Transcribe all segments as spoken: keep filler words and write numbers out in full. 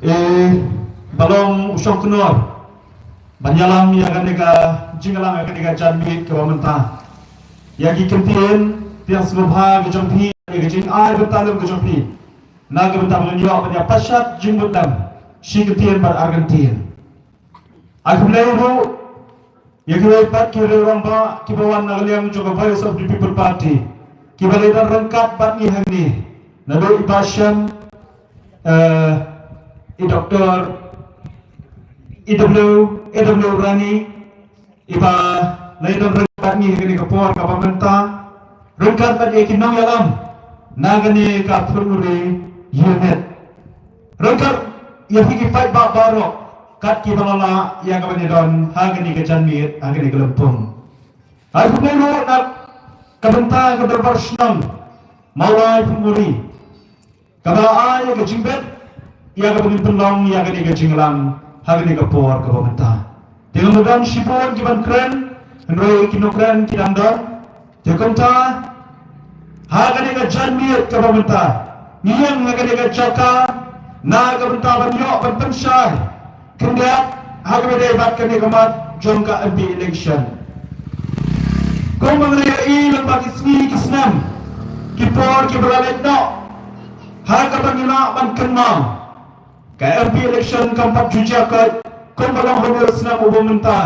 Eh, ba long u shongknor ban ïalam ïa kane ka jingïalang ïa kane ka janmiet kaba mynta. Ïa ki kyntien, pdiang sngewbha ka jong phi, ïa ka jingai bynta lem ka jong phi. Na ka bynta ban ïoh ban ïa pashat jingmut lem shi kyntien bad ar kyntien. Ai khublei ruh ïa kiwei pat ki riew rangbah kiba wan na ka liang jong ka Voice of the People Party, kiba la ïadon ryngkat bad ngi hangne, naduh i Bah Shem, eh, i Doktor A W, A W Rani, iba la ïadon ryngkat bad ngi ha kane ka por kaba mynta, ryngkat bad ïa ki nongïalam na kane ka Phunmuri Unit, ryngkat ïa phi ki paidbah baroh kat kiba la lah ïa kaban ïadon ha kane ka janmiet, ha kane ka lympung. Ai khublei ruh na ka bynta ka Dorbar Shnong Mawlai Phunmuri, kaba ai ïa ka jingbit ïa kaba ngin pynlong ïa kane ka jingïalang ha kane ka por kaba mynta. Te ngam don shibun kiban kren, hynrei ki nongkren ki dang don. Te kumta, ha kane ka janmiet kaba mynta, ngi ïeng ha kane ka jaka na ka bynta ban ïoh ban pynshai khyndiat ha kaba ïadei bad kane ka mat jong ka M P election. Kumba ngi la ïohi lyngba ki sngi ki snem, ki por kiba la leit noh, ha kaba ngi lah ban kynmaw, ka M P election kam pat ju jia koit kumba long ha une u snem uba mynta,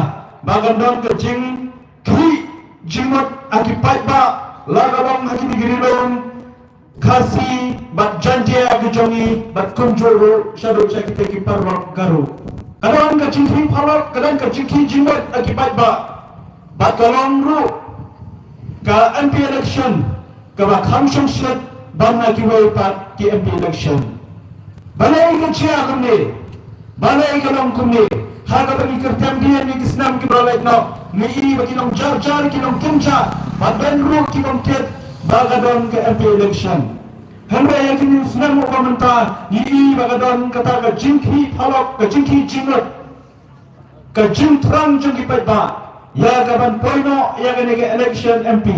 ba kan don ka jingkhih jingmut ha ki paidbah, la ka long ha kine ki ri lum Khasi bad Jaiñtia ki jong ngi, bad kumjuh ruh shaduh sha kita ki paralok Garo. Ka don ka jingkhih paralok, ka don ka jingkhih jingmut ha ki paidbah. Bad ka long ruh ka M P election kaba kham shongshit ban na kiwei pat ki M P election. Balei ka jia kumne? Balei ka long kumne? Ha kaba ngi kyrteng dien ïa ki snem kiba la leit noh, ngi i ba ki long jar jar, ki long kynja, bad don ruh ki bym tip ba ka don ka M P election. Hynrei ha kine ki snem uba mynta, ngi i ba ka don kata ka jingkhih paralok, ka jingkhih jingmut, ka jingthrang jong ki paidbah ïa kaban poi noh ïa kane ka election M P,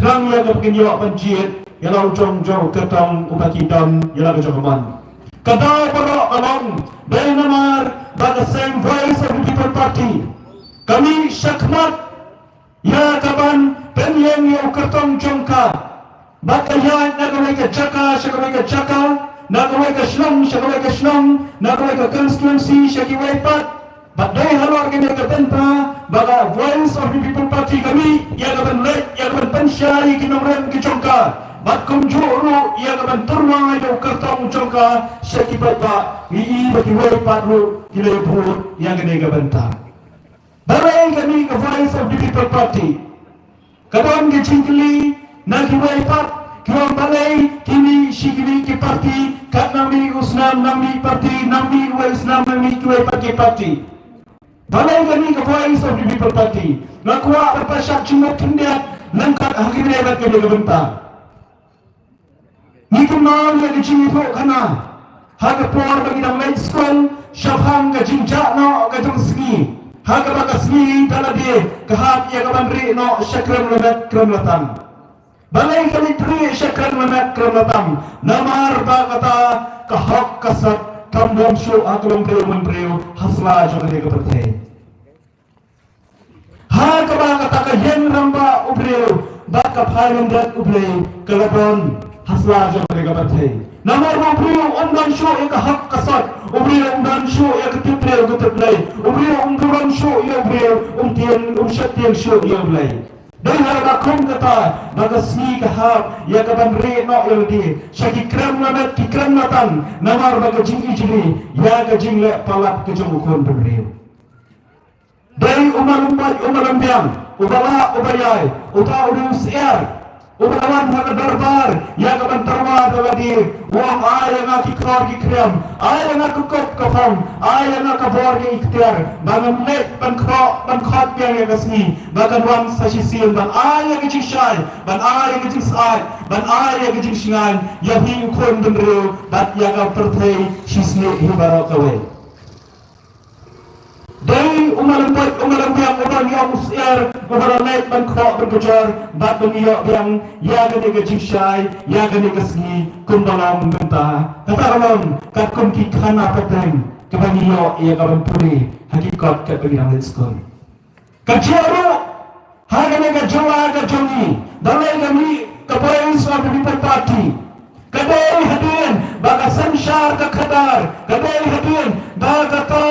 khnang ïa kaba kin ïoh ban jied ïa la u jong jong u kyrtong uba ki don ïa la ka jong ka mon. Ka daw baroh ka long dei namar ba ka seng Voice of the People Party ka mih shakhmat ïa kaban pynïeng ïa u kyrtong jong ka. Bad ka ïaid na kawei ka jaka sha kawei ka jaka, na kawei ka shnong sha kawei ka shnong, na kawei ka constituency sha kiwei pat. Bad dei halor kane ka bynta ba ka Voice of the People Party ka mih ïa kaban leit ïa kaban pynshai ïa ki nongrim ki jong ka, bad kumjuh ruh ïa kaban tyrwa ïa u kyrtong jong ka sha ki paidbah. Ngi i ba kiwei pat ruh ki la ïa bud ïa kane ka bynta. Balei ka mih ka Voice of the People Party? Ka don ka jingkylli na kiwei pat, ki ong balei ki mih shi ki mih ki party, kat nang mih u snem nang mih party, nang mih uwei u snem nang mih kiwei pat ki party. Balei ka mih ka Voice of the People Party? Nga kwah ban pynshai jingmut khyndiat, nangkat ha kine bad kine ka bynta. Ngi kynmaw ïa ka jingïathuhkhana ha ka por ba ngi dang leit skul, shaphang ka jingjah noh ka jong sngi, ha kaba ka sngi da lade ka hap ïa kaban rieh noh sha krem lamet krem latang. Balei ka leit rieh sha krem lamet krem latang? Namar ba kata ka hok ka sat kam don shuh ha ka longbriew manbriew ha sla jong kane ka pyrthei. Ha kaba kata ka ïing rangbah u briew bad ka pyrthei u briew ka la don ha sla jong kane ka pyrthei. Namar ba u briew um don shuh ïa ka hok ka sat, u briew um don shuh ïa ka tip briew ka tip Blei, u briew um don shuh ïa u briew, um tieng, um sheptieng shuh ïa u Blei. Dei haba kum kata ba ka sngi ka hap ïa kaban rieh noh ïa lade sha ki krem lamet ki krem latang, namar ba ka jingijli ïa ka jingleh palat ka jong u khun bynriew. Dei u malum bad u malum biang, u ba lah u ba ïai, uta u dei u syiar, u ba la wan ha ka dorbar ïa kaban tyrwa da lade, u ong ai ïa nga ki khor ki khriam, ai ïa nga ka kup ka phong, ai ïa nga ka bor ka iktiar, ba ngan leit ban khroh ban khot biang ïa ka sngi, ba kan wan sa shisien ban ai ïa ka jingshai, ban ai ïa ka jingsyaid, ban ai ïa ka jingshngaiñ ïa phi u khun bynriew bad ïa ka pyrthei shisien hi baroh kawei. Dei u Malam Peit, u Malam Biang, u ban ïoh u syiar, u ban leit ban khoh ban kujor, bad ban ïoh biang ïa kane ka jingshai, ïa kane ka sngi, kumba long mynta. Kata ka long katkum ki khana pateng kiba ngi ïoh ïa ka ban pule ha ki kot katba ngi dang leit skul. Ka jia ruh ha kane ka jylla ka jong ngi, da lei ka mih ka Voice of the People Party. Ka dei hadien ba ka synshar ka khadar, ka dei hadien ba kata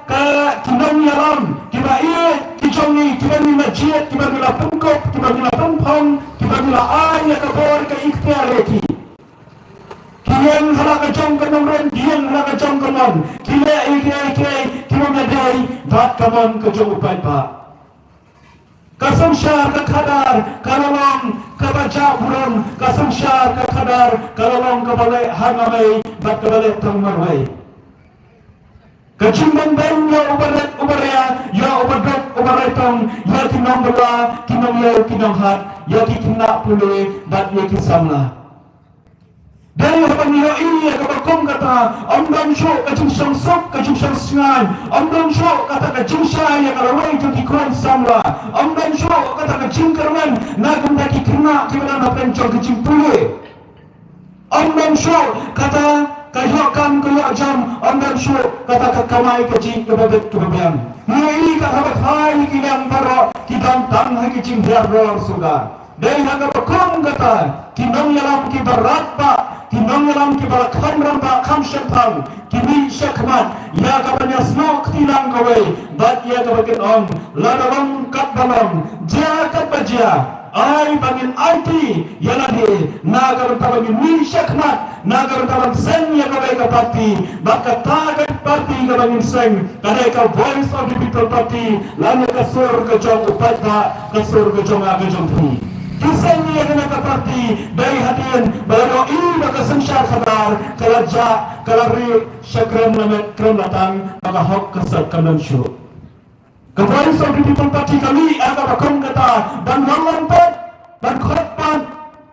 ka ki nongïalam kiba ïeit ki jong ngi, kiba ngi la jied, kiba ngi la pynkup, kiba ngi la pynphong, kiba ngi la ai ïa ka bor ka iktiar ïa ki. Ki ïeng ha la ka jong ka nongrim, ki ïeng ha la ka jong ka mon, ki leh ïa kiei kiei kiba ym dei bad ka mon ka jong u paidbah. Ka synshar ka khadar ka la long kaba jah burom, ka synshar ka khadar ka la long kaba leh ha nga mei bad kaba leh tang marwei. Ka jingbangbang ïa u barit u baria, ïa u baduk u baritong, ïa ki nongbylla, ki nongïew ki nonghat, ïa ki khynnah pule bad ïa ki samla. Dei haba ngi ïohi ïa kaba kum kata, ym don shuh ka jingshong suk, ka jingshong sngewbha, ym don shuh kata ka jingshai ïa ka lawei jong ki khun samla, ym don shuh kata ka jingkyrmen na ka bynta ki khynnah kiba don hapdeng jong ka jingpule. Ym don shuh kata ka ïoh kam ka ïoh jam, ym don shuh kata ka kamai kajih kaba bit kaba biang. Ngi ïohi kata ba phai ki liang baroh ki don tang ha ki jinghiar ror suda. Dei ha kaba kum kata, ki nongïalam kiba radbah, ki nongïalam kiba la kham rangbah kham shemphang, ki mih shakhmat ïa kaban ïasnoh kti lang kawei bad ïa kaba kin ong, lada long katba long, jia katba jia, ai ba ngin aiti ïa lade na ka bynta ba ngin mih shakhmat, na ka bynta ban seng ïa kawei ka party, bad kata ka party kaba ngin seng ka dei ka Voice of the People Party, lane ka sur ka jong u paidbah, ka sur ka jong nga ka jong phi. Ki seng ïa kane ka party dei hadien ba la ïohi ba ka synshar khadar ka la jah, ka la rieh sha krem lamet krem latang, ba ka hok ka sat kam don shuh. Ka Voice of the People Party ka mih ha kaba kum kata ban wan long pat, ban khot pat,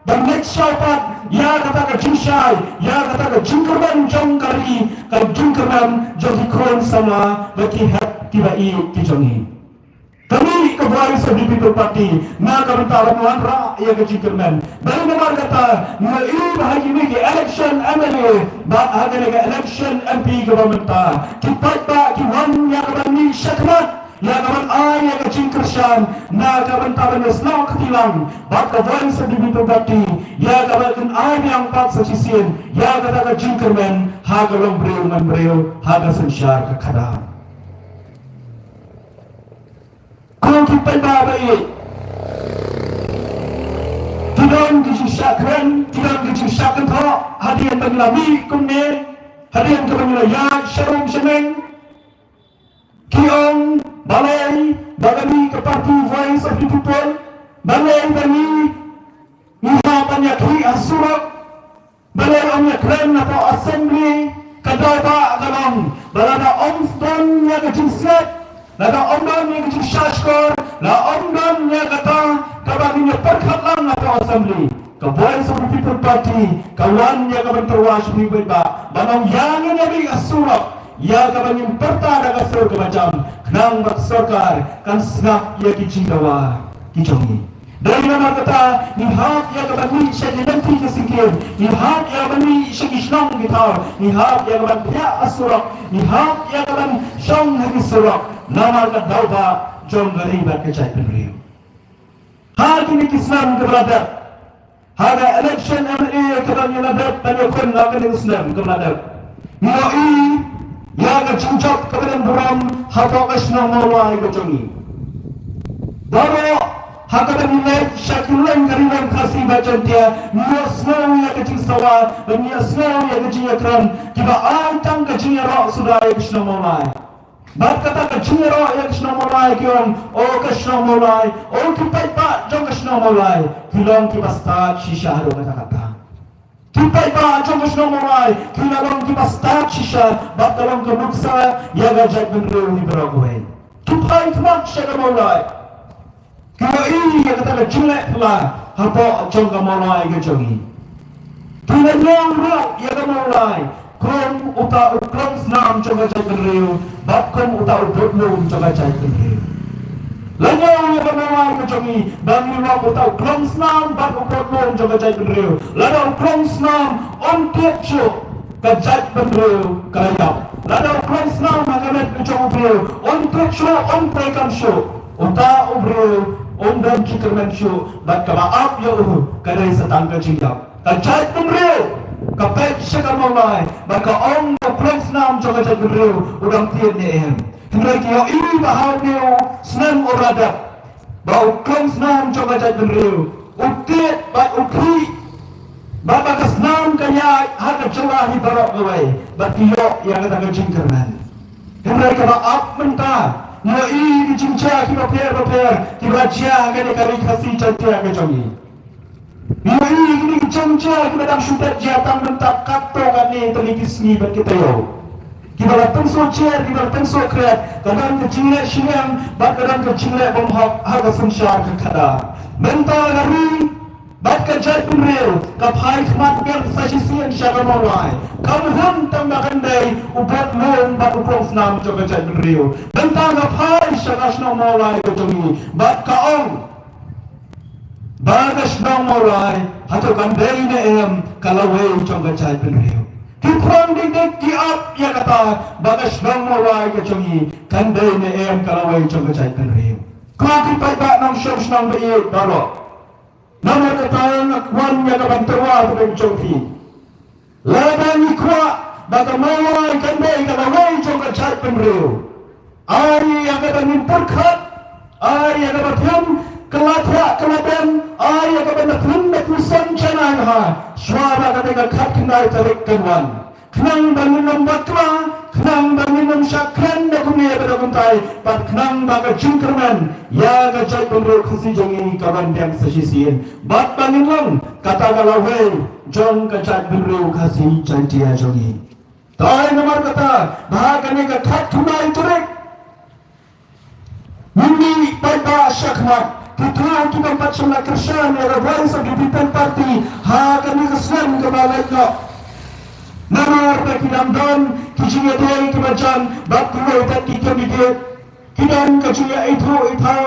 ban leit shaw pat ïa kata ka jingshai, ïa kata ka jingkyrmen jong ka ri, ka jingkyrmen jong ki khun samla bad ki hep kiba ïeit ki jong ngi. Ka mih ka Voice of the People Party na ka bynta ban wanrah ïa ka jingkyrmen. Dei namar kata ngi ïohi ba ha kine ki election M L A bad ha kane ka election M P kaba mynta, ki paidbah ki wan ïa kaban mih shakhmat, ïa kaban ai ïa ka jingkyrshan na ka bynta ban ïasnoh kti lang bad ka Voice of the People Party, ïa kaban ai biang pat sa shisien ïa kata ka jingkyrmen ha ka longbriew manbriew, ha ka synshar ka khadar. Ko ki paidbah ba ïeit, ki don ki jingshah kren, ki don ki jingshah kynthoh hadien ba ngi la mih kumne, hadien kaba ngi la ïaid sharum shaneng. Ki ong balei ba ka mih ka party Voice of the People, balei ba ngi, ngi hap ban ïakhih ha surok, balei ym ïakren hapoh Assembly. Ka daw ba ka long ba lada ym don ïa ka jingsngewbha, lada ym don ïa ka jingshahshkor, la ym don ïa kata kaba ngin ïa pyrkhat lang hapoh Assembly, ka Voice of the People Party ka wan ïa ka ban tyrwa sha phi paidbah ban ong ïa ngin ïa mih ha surok, ïa kaba ngin pyrta da ka sur kaba jam, khnang ba ka sorkar kan sngap ïa ki jingdawa ki jong ngi. Dei namar kata ngi hap ïa kaban mih sha ki lynti ki syngkien, ngi hap ïa kaban mih sha ki shnong ki thaw, ngi hap ïa kaban thiah ha surok, ngi hap ïa kaban shong ha ki surok namar ka daw ba jong ka ri bad ka jaitbynriew. Ha kine ki snem kiba la dep, ha ka election M L A kaba ngi la dep ban ïakhun ha kane ka snem kaba la dep, ngi ïohi ïa ka jingjop kaba don burom hapoh ka shnong Mawlai ka jong ngi. Baroh ha kaba ngi leit sha kylleng ka Ri Lum Khasi bad Jaintia, ngi ïohsngew ïa ka jingsawa bad ngi ïohsngew ïa ka jingïakren kiba ai tang ka jingïaroh suda ïa ka shnong Mawlai. Bad kata ka jingïaroh ïa ka shnong Mawlai ki ong, o ka shnong Mawlai, o ki paidbah jong ka shnong Mawlai, ki long kiba stad shisha haduh katta katta. Ki paidbah jong ka shnong Mawlai ki la long kiba stad shisha bad ka long ka nuksa ïa ka jaitbynriew hi baroh kawei. Ki phai khmat sha ka Mawlai. Ki ïohi ïa kata ka jingleh phylla hapoh jong ka Mawlai ka jong ngi. Ki la ñiew ruh ïa ka Mawlai. Kum uta u klong snam jong ka jaitbynriew bad kum uta u budlum jong ka jaitbynriew. Lano ïa ka Mawlai ka jong ngi ba ngi long uta u klong snam bad u budlum jong ka jaitbynriew. Lada u klong snam um tied shuh, ka jaitbynriew ka la ïap. Lada u klong snam ha ka met ka jong u briew um tied shuh, um treikam shuh, uta u briew um don jingkyrmen shuh bad kaba ap ïa u ka dei sa tang ka jingïap. Ka jaitbynriew ka peit sha ka Mawlai bad ka ong ba u klong snam jong ka jaitbynriew u dang tied ne em. Hynrei ki ïohi ba ha une u snem u la dep ba u klong snam jong ka jaitbynriew u tied bad u khih bad ba ka snam ka ïaid ha ka jylla hi baroh kawei bad ki ïoh ïa kata ka jingkyrmen. Hynrei kaba ap mynta ngi ïohi ki jingjia kiba pher bapher kiba jia ha kane ka ri Khasi Jaiñtia ka jong ngi. Ngi ïohi kine ki jingjia kiba dang shu dep jia tang mynta katto katne tylli ki sngi bad ki taïew. Kiba la tyngshaiñ jer, kiba la tyngshaiñ kret, ka don ka jingleh shiliang bad ka don ka jingleh bymhok ha ka synshar ka khadar. Mynta ka ri bad ka jaitbynriew ka phai khmat biang sa shisien sha ka Mawlai. Kam hun tang ba kan dei u budlum bad u klong snam jong ka jaitbynriew. Mynta ka phai sha ka shnong Mawlai ka jong ngi bad ka ong ba ka shnong Mawlai hato kan dei ne em ka lawei jong ka jaitbynriew. Ki khun dik dik ki ap ïa kata ba ka shnong Mawlai ka jong ngi kan dei ne em ka lawei jong ka jaitbynriew. Ko ki paidbah nongshong shnong ba ïeit baroh, namar kata nga kwah ïa ka ban tyrwa ka ban jong phi. Lada ngi kwah ba ka Mawlai kan dei ka lawei jong ka jaitbynriew, ai ïa kaba ngin pyrkhat, ai ïa kaba phin kylla thiah kylla bem, ai ïa kaba na phin na pynsan janai ha shuwa ba kane ka khatkhyndai tarik kan wan. Khnang ba ngin ym bakla, khnang ba ngin ym shah kren da kumne bad da kumtai, bad khnang ba ka jingkyrmen ïa ka jaitbynriew Khasi jong ngi ka wan biang sa shisien. Bad ba ngin long kata ka lawei jong ka jaitbynriew Khasi Jaiñtia jong ngi. Te namar kata ba ha kane ka khatkhyndai tarik ngin ïa paidbah shakhmat, kito kiba pat shem la kyrshan ïa ka Voice of the People Party ha kane ka snem kaba leit noh. Namar ba ki dang don ki jingïadei kiba jan bad kiwei pat ki candidate. Ki don ka jingïaithuh ithaw,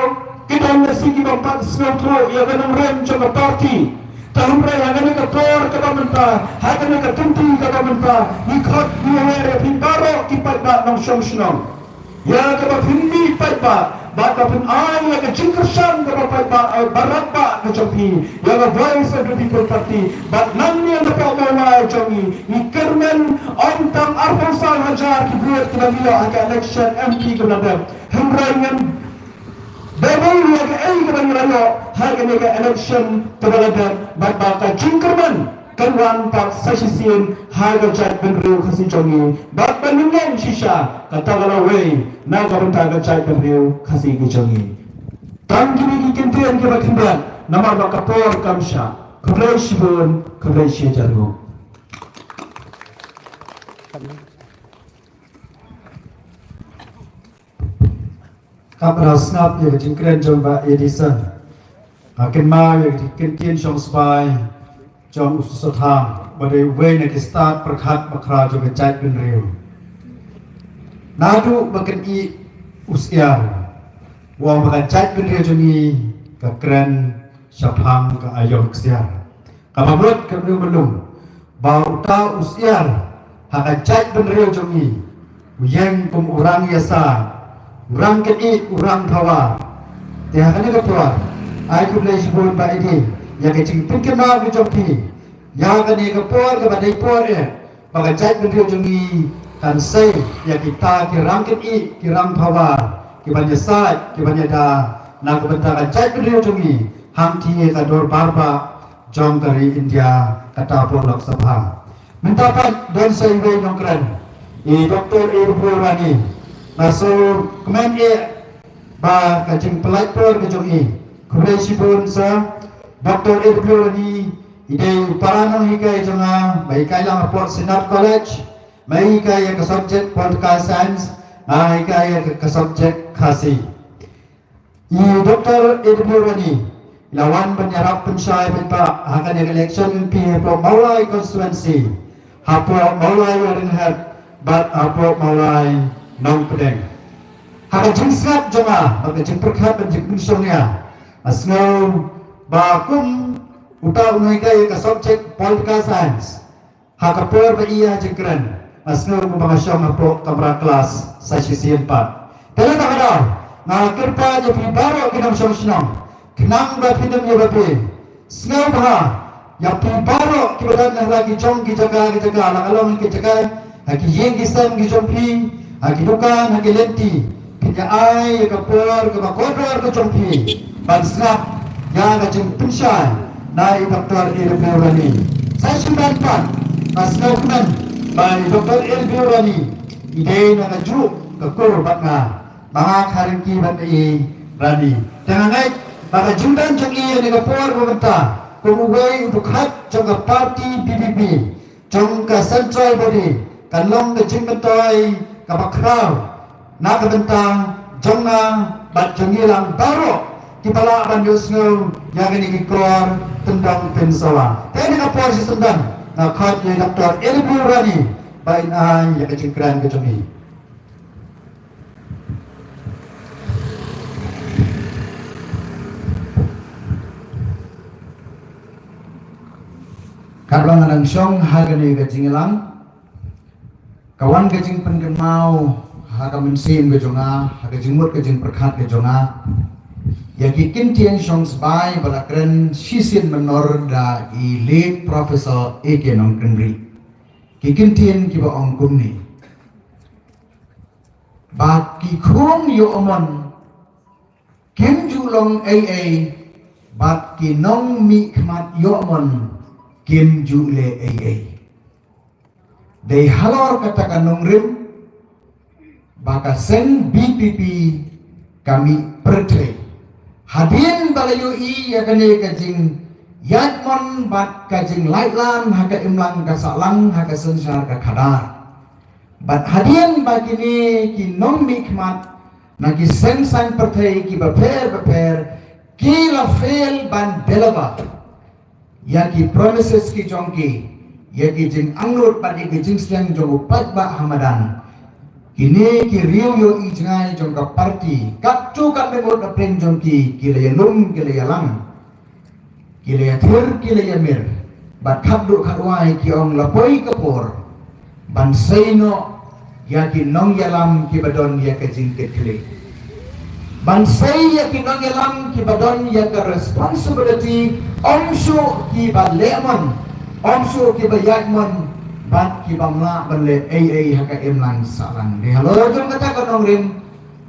ki don lehse kiba pat sngewthuh ïa ka nongrim jong ka party. Te hynrei ha kane ka por kaba mynta, ha kane ka kynti kaba mynta, ngi khot ngi wer ïa phi baroh ki paidbah nongshong shnong. Ïa kaba phin mih paidbah bad ba phin ai ïa ka jingkyrshan kaba paidbah, eh, ba radbah ka jong phi ïa ka Voice of the People Party. Bad nangne na ka Mawlai jong ngi, ngi kyrmen ym tang arphew saw hajar ki vote kiba ngi ïoh ha ka election M P kaba la dep. Hynrei ngin double ïa kaei kaba ngi la ïoh ha kane ka election kaba la dep, bad ba ka jingkyrmen kan wan pat sa shisien ha ka jaitbynriew Khasi jong ngi, bad ba ngin long shisha kata ka lawei na ka bynta ka jaitbynriew Khasi ka jong ngi. Tang kine ki kyntien kiba khyndiat namar ba ka por kam shah. Khublei shibun, khublei shihajar nguh. Kaba la sngap ïa ka jingkren jong Bah Edison, nga kynmaw ïa ka kyntien shong sbai jong u Soso Tham, ba dei uwei na ki stad pyrkhat bakhraw jong ka jaitbynriew. Naduh ba kan ih u Syiar, u ong ba ka jaitbynriew jong ngi ka kren shaphang ka aïom ksiar. Kaba mut ka mut ba uta u Syiar ha ka jaitbynriew jong ngi u ïeng kum u rang ïasa, u rang kynïeh, u rang thawa. Te ha kane ka por, ai khublei shibun Bah Edi ïa ka jingpynkynmaw ka jong phi ïa kane ka por kaba dei por eh ba ka jaitbynriew jong ngi kan sei ïa kita ki rang kynïeh, ki rang thawa, ki ban ïasaid, ki ban ïada na ka bynta ka jaitbynriew jong ngi hangtei ka dorbar bah jong ka ri India, kata hapoh Lok Sabha. Mynta pat don sa iwei nongkren, i Doktor A W Rani. Nga sngewkmen eh ba ka jingpynlait por ka jong i. Khublei shibun sir. Doktor A W Rani i dei u para nonghikai jong nga, ba hikai lang hapoh Synod College. Ba hikai ïa ka subject Political Science, nga hikai ïa ka, ka subject Khasi. I Doktor A W Rani i la wan ban ïarap pynshai paidbah ha kane ka election M P hapoh Mawlai constituency. hapoh Mawlai Ïaringhet bad hapoh Mawlai Nongpdeng. Ha ka jingsngap jong nga bad ka jingpyrkhat bad jingpynshong ïa nga sngew ba kum uta u nonghikai ïa ka subject Political Science, ha ka por ba i ïa jingkren, nga sngew kumba nga shong hapoh kamra klas sa shisien pat. Te lada ka daw, nga kyrpad ïa phi baroh ki nongshong shnong, khnang ba phin ym ïa ba phi sngewbha ïa phi baroh kiba don ha la ki jong ki jaka ki jaka, la ka long ki jaka ha ki ïing ki sem ki jong phi, ha ki dukan, ha ki lynti, phin ïa ai ïa ka por kaba kordor ka jong phi ban sngap ïa ka jingpynshai na i Doctor A W Rani. Sa shisien pat nga sngewkmen ba i Doctor A W Rani i dei na kajuh ka kur bad nga, ba nga kha ryngki bad i Rani. Te nga ngeit ba ka jingdon jong i ha kane ka por ba mynta kum uwei u dkhot jong ka party V P P, jong ka central body, kan long ka jingmyntoi kaba khraw na ka bynta jong nga bad jong ngi lang baroh kiba lah ban ïohsngew ïa kine ki kor tyndong pynsawa. Te ha kane ka por shisien nga khot ïa i Doctor A W Rani ba in ai ïa ka jingkren ka jong i. Katba nga dang shong ha kane ka jingïalang, ka wan ka jingpynkynmaw ha ka mynsiem ka jong nga, ha ka jingmut ka jingpyrkhat ka jong nga ïa ki kyntien shong sbai ba la kren shisien mynnor da i late Professor A K Nongkynrih. Ki kyntien kiba ong kumne: Bad ki khun ïoh mon kim ju long ei ei, bad ki nongmihkhmat ïoh mon kim ju leh ei ei. Dei halor kata ka nongrim ba ka seng V P P ka mih pyrthei. Hadien ba la ïohi ïa kane ka jingïaid mon bad ka jinglaitlan ha ka imlang ka sahlang ha ka synshar ka khadar. Bad hadien ba kine ki nongmihkhmat na ki seng saiñ pyrthei kiba pher ba pher ki la fail ban deliver ïa ki promises ki jong ki, ïa ki jingangnud bad ïa ki jingsliang jong u paidbah ha madan. Kine ki riew ïohi jngai jong ka party, katto katne ngut na pdeng jong ki, ki la ïalum, ki la ïalang, ki la ïathir, ki la ïamir, bad khatduh khatwai ki ong la poi ka por ban sei noh ïa ki nongïalam kiba don ïa ka jingkitkhlieh. Ban sei ïa ki nongïalam kiba don ïa ka responsibility, ym shuh kiba leh mon, ym shuh kiba ïaid mon, bad kiba ym lah ban leh ei ei ha ka imlang sahlang. Dei halor jong kata ka nongrim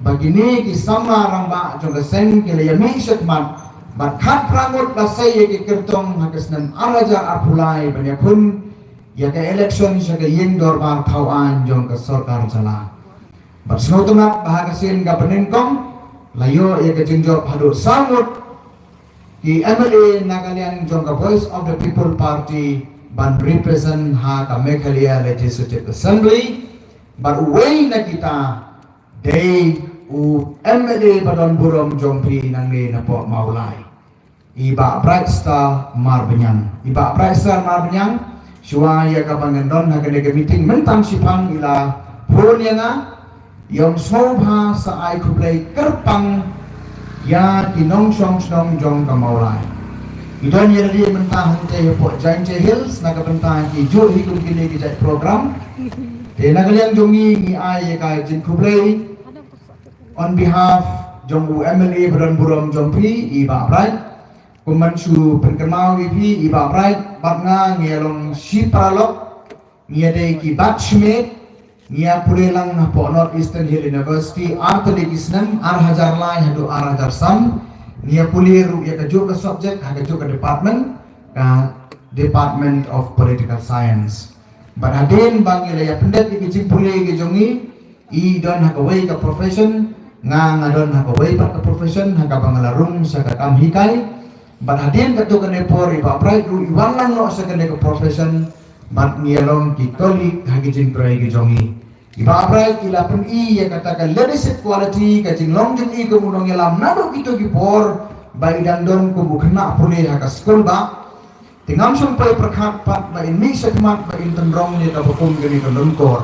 ba kine ki samla rangbah jong ka seng ki la ïamih shakhmat bad khatphra ngut la sei ïa ki kyrtong ha ka snem ar hajar arphew lai ban ïakhun ïa ka election sha ka ïing dorbar thaw aiñ jong ka sorkar jylla. Bad sngewtynnat ba ha ka sien kaba nyngkong la ïoh ïa ka jingjop haduh saw ngut ki M L A na ka liang jong ka Voice of the People Party ban represent ha ka Meghalaya Legislative Assembly. Bad uwei na kita dei u M L A ba don burom jong phi nangne napoh Mawlai, i Bah Bright Star Marbaniang. I Bah Bright Star Marbaniang, shuwa ïa kaba ngan don ha kane ka meeting mynta shiphang i la phone ïa nga, i ong sngewbha sa ai khublei kyrpang ïa ki nongshong shnong jong ka Mawlai. I don ïa lade mynta hangtei hapoh Jaintia Hills na ka bynta ki juh hi kum kine ki jait program. Te na ka liang jong ngi ngi ai ïa ka jingkhublei on behalf jong u M L A ba don burom jong phi, i Bah Bright. Kum ban shu pynkynmaw ïa phi, i Bah Bright bad nga ngi ïa long shi paralok, ngi ïa dei ki batchmate, ngi ïa pule lang hapoh North Eastern Hill University, ar tylli ki snem, ar hajar lai haduh ar hajar san, ngi ïa pule ruh ïa kajuh ka subject ha kajuh ka department, ka Department of Political Science. Bad hadien ba ngi la ïa pyndep ïa ki jingpule ki jong ngi, i don ha kawei ka profession, nga nga don ha kawei pat ka profession, ha kaba nga la rung sha ka kam hikai. Bad hadien katto katne por i Bah Bright ruh i wan lang noh sha kane ka profession, bad ngi ïa long ki colleague ha ki jingtrei ki jong ngi. I Bah Bright i la pyni ïa kata ka leadership quality, ka jinglong jong i kum u nongïalam naduh kito ki por ba i dang don kum u khynnah pule ha ka skul bah. Te ngam shym poi pyrkhat pat ba in mih shakhmat ba in tynrong ïa kaba kum kane ka lyngkor.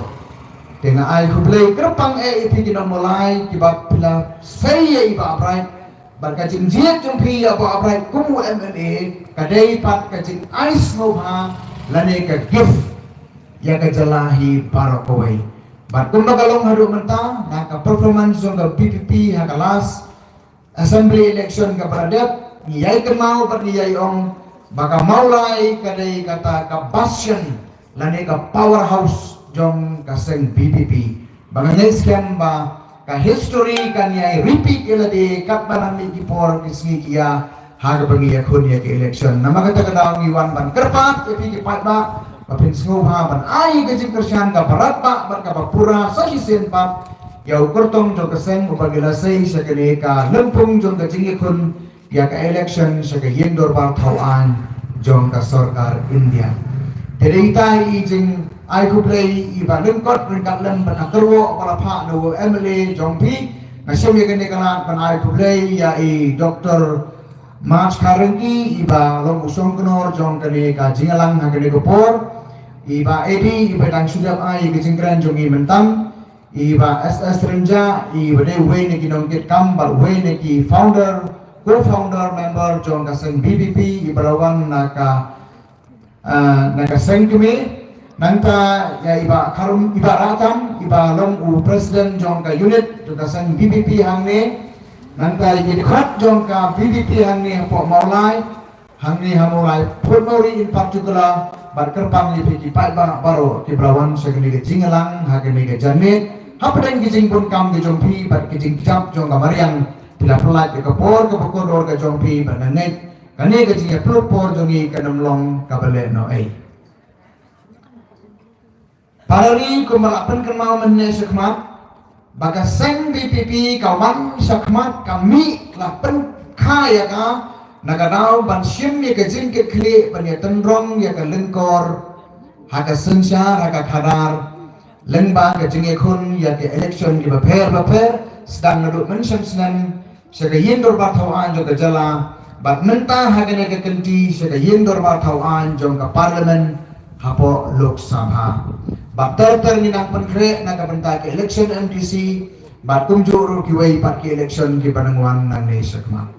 Te nga ai khublei kyrpang eh ïa phi ki nongmolai kiba phi la sei ïa i Bah Bright. Bad ka jingjied jong phi ïa Bah Bright kum u M L A ka dei pat ka jingai sngewbha lane ka gift ïa ka jylla hi baroh kawei. Bad kumba ka long haduh mynta na ka performance jong ka V P P ha ka last assembly election kaba la dep, ngi ïai kynmaw bad ngi ïai ong ba ka Mawlai ka dei kata ka bastion lane ka powerhouse jong ka seng V P P. Ba nga ngeit skhem ba ka history kan ïai repeat ïa lade katba nang mih ki por ki sngi ki ïa ha kaba ngi ïakhun ïa ka election. Namar kata ka daw ngi wan ban kyrpad ïa phi ki paidbah ba phin sngewbha ban ai ka jingkyrshan kaba radbah bad kaba pura sa shisien pat ïa u kyrtong jong ka seng uba ngi la sei sha kane ka lympung jong ka jingïakhun ïa ka election sha ka ïing dorbar thaw aiñ jong ka sorkar India. Te dei ita i jingai khublei iba lyngkot ryngkat lem bad ka kyrwoh ba la phah na u M L A jong phi. Nga shem ïa kane ka lad ban ai khublei ïa i Doctor March Kharengki iba long u shongknor jong kane ka jingïalang ha kane ka por. I Bah Eddie iba dang shu dep ai ka jingkren jong i mynta. I Bah S S Rynjah iba dei uwei na ki nongkitkam bad uwei na ki founder, co-founder member jong ka seng V P P iba la wan na ka, ah, na ka seng kmie. Nangta ïa i Bah Kharum, i Bah Ratam iba long u president jong ka unit jong ka seng V P P hangne. Nangta ïa ki dkhot jong ka V P P hangne hapoh Mawlai, hangne ha Mawlai Photnori in particular, bad kyrpang ïa phi ki paidbah baroh kiba la wan sha kane ka jingïalang ha kane ka janmiet. Hapdeng ki jingbun kam ka jong phi bad ki jingjop jong ka mariang, phi la pynlait ïa ka por kaba kordor ka jong phi bad nga ngeit kane ka jingïapluh por jong ngi kan ym long kaba lehnohei. Para ri, kumba la pynkynmaw mynne shakhmat ba ka seng V P P ka wan shakhmat, ka mih, la pynkha ïa ka na ka daw ban shim ïa ka jingkitkhlieh ban ïatynrong ïa ka lyngkor ha ka synshar ha ka khadar lyngba ka jingïakhun ïa ka election kiba pher bapher, sdang naduh mynshem snem sha ka ïing dorbar thaw aiñ jong ka jylla, bad mynta ha kane ka kynti sha ka ïing dorbar thaw aiñ jong ka Parliament hapoh Lok Sabha. Bad ter ter ngi nang pynkhreh na ka bynta ka election M D C bad kumjuh ruh kiwei pat ki election kiba nang wan nangne shakhmat.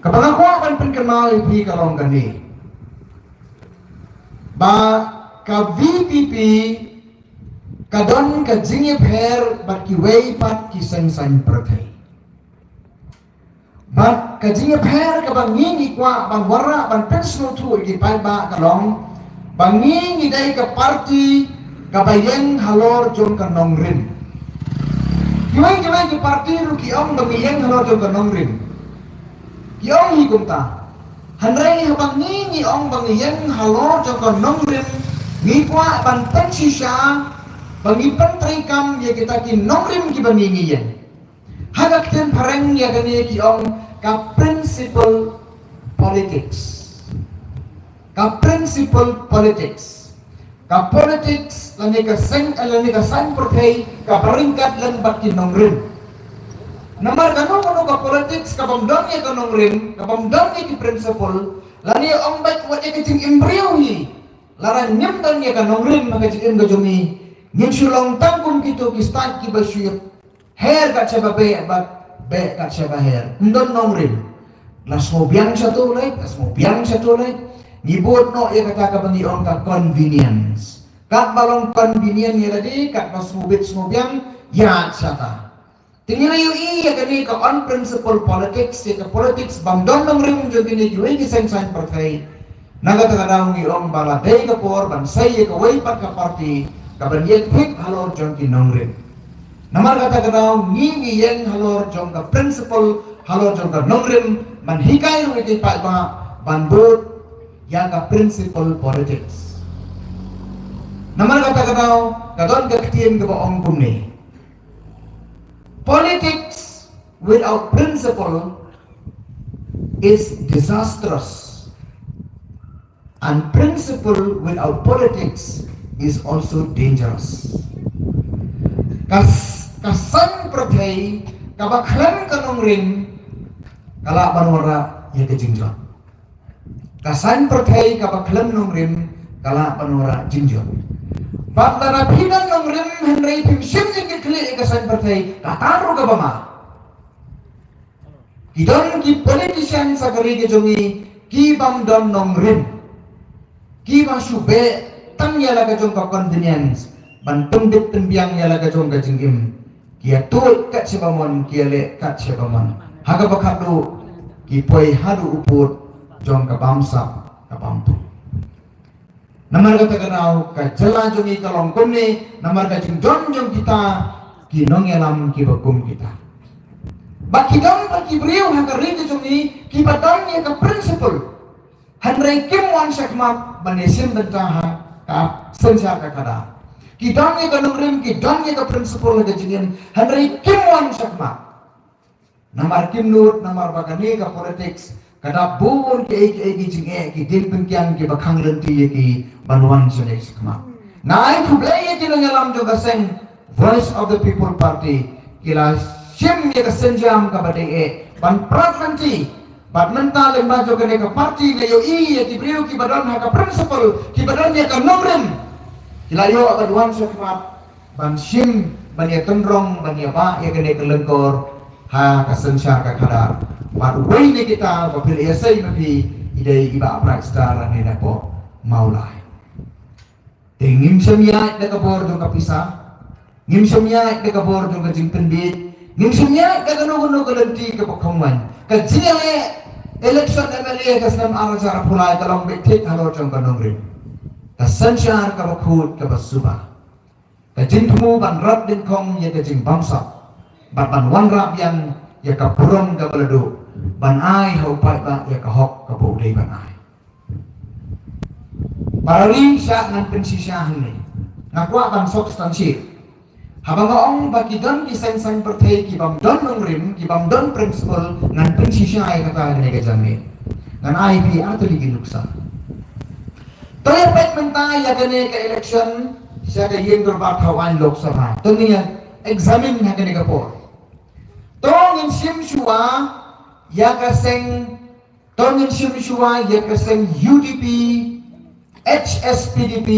Kaba nga kwah ban pynkynmaw ïa phi ka long kane, ba ka V P P ka don ka jingïapher bad kiwei pat ki seng saiñ pyrthei. Bad ka jingïapher kaba ngi ngi kwah ban wanrah ban pynsngewthuh ïa ki paidbah ka long ba ngi ngi dei ka party kaba ïeng halor jong ka nongrim. Kiwei kiwei ki party ruh ki ong ba ngi ïeng halor jong ka nongrim. Ki ong hi kumta. Hynrei haba ngi ngi ong ba ngi ïeng halor jong ka nongrim, ngi kwah ban pynshisha ba ngi pyntreikam ïa kita ki nongrim kiba ngi ngi ïeng. Ha ka ktien phareng ïa kane ki ong ka principle politics. Ka principle politics. Ka politics lane ka seng, lane ka saiñ pyrthei kaba ryngkat lem bad ki nongrim. Namar kano kano ka politics kabym don ïa ka nongrim, kabym don ïa ki principle, lane ong beit wat ïa ka jingim briew hi, lada ngim don ïa ka nongrim ha ka jingim ka jong ngi, ngin shu long tang kum kito ki state kiba shu ïa her kat shaba beh bad beh kat shaba her. Ym don nongrim. La sngewbiang shato leit, la sngewbiang shato leit. Ngi bud noh ïa kata kaba ngi ong ka convenience. Katba long convenient ïa lade, katba sngewbit sngewbiang, ïa shata. Te ngi la ïohi ïa kane ka unprincipled politics, ïa ka politics bym don nongrim jong kine kiwei ki seng saiñ pyrthei. Na kata ka daw ngi ong ba la dei ka por ban sei ïa kawei pat ka party kaban ïeng phit halor jong ki nongrim. Namar kata ka daw ngi ngi ïeng halor jong ka principle, halor jong ka nongrim, ban hikai ruh ïa ki paidbah ban bud ïa ka principle politics. Namar kata ka daw ka don ka ktien kaba ong kumne. Politics without principle is disastrous, and principle without politics is also dangerous. Ka s-, ka saiñ pyrthei kaba khlem ka nongrim ka lah ban wanrah ïa ka jingjop. Ka saiñ pyrthei kaba khlem nongrim ka lah ban wanrah jingjop. Bad lada phi don nongrim hynrei phim shim jingkitkhlieh ïa ka saiñ pyrthei, kata ruh kaba ma. Ki don ki politician ha ka ri ka jong ngi ki bym don nongrim. Ki ba shu beh tang ïa la ka jong ka convenience ban pynbit pynbiang ïa la ka jong ka jingim. Ki ïa tuid kat shaba mon, ki ïa leh kat shaba mon. Ha kaba khatduh ki poi haduh u pud jong ka bamsap ka bamthuh. Namar kata ka daw ka jylla jong ngi ka long kumne, namar ka jingjop jong kita ki nongïalam kiba kum kita. Ba ki don pat ki briew ha ka ri ka jong ngi kiba don ïa ka principle. Hynrei kim wan shakhmat ban ïa shim bynta ha ka synshar ka khadar. Ki don ïa ka nongrim, ki don ïa ka principle ha ka jingim, hynrei kim wan shakhmat. Namar kim nud, namar ba kane ka politics ka dap bun kiei kiei ki jingeh, ki diengpyngkiang kiba khang lynti ïa ki ban wan shane shakhmat. Nga ai khublei ïa ki nongïalam jong ka seng Voice of the People Party, ki la shim ïa ka sienjam kaba dei eh ban prat lynti. Bad mynta lyngba jong kane ka party nga ïohi ïa ki briew kiba don ha ka principle, kiba don ïa ka nongrim, ki la ïoh ban wan shakhmat ban shim, ban ïa tynrong, ban ïa bah ïa kane ka lyngkor ha ka synshar ka khadar. Bad uwei na kita ba phi la ïa sei ma phi i dei i Bah Bright Star lane na pok Mawlai. Te ngim shym ïaid da ka bor jong ka pisa, ngim shym ïaid da ka bor jong ka jingpynbeit, ngim shym ïaid da kano kano ka lynti kaba khongwaiñ. Ka jingïaleh election M L A ka snem ar hajar arphew lai ka long beit thik halor jong ka nongrim, ka synshar kaba khuid kaba suba. Ka jingthmu ban rat dyngkhong ïa ka jingbamsap bad ban wanrah biang ïa ka burom kaba la duh, ban ai ha u paidbah ïa ka hok kaba u dei ban ai. Para ri, sha ngan pynshisha hangne. Nga kwah ban substantiate. Haba nga ong ba ki don ki seng saiñ pyrthei ki bym don nongrim, ki bym don principle, ngan pynshisha ïa kata hangne ka jingmut. Ngan ai phi artylli ki nuksa. To ïa peit mynta ïa kane ka election sha ka ïing dorbar thaw aiñ Lok Sabha. To ngin ïa examine ha kane ka por. To ngin shim shuwa ïa ka seng, to ngin shim shuwa ïa ka seng U D P, H S P D P,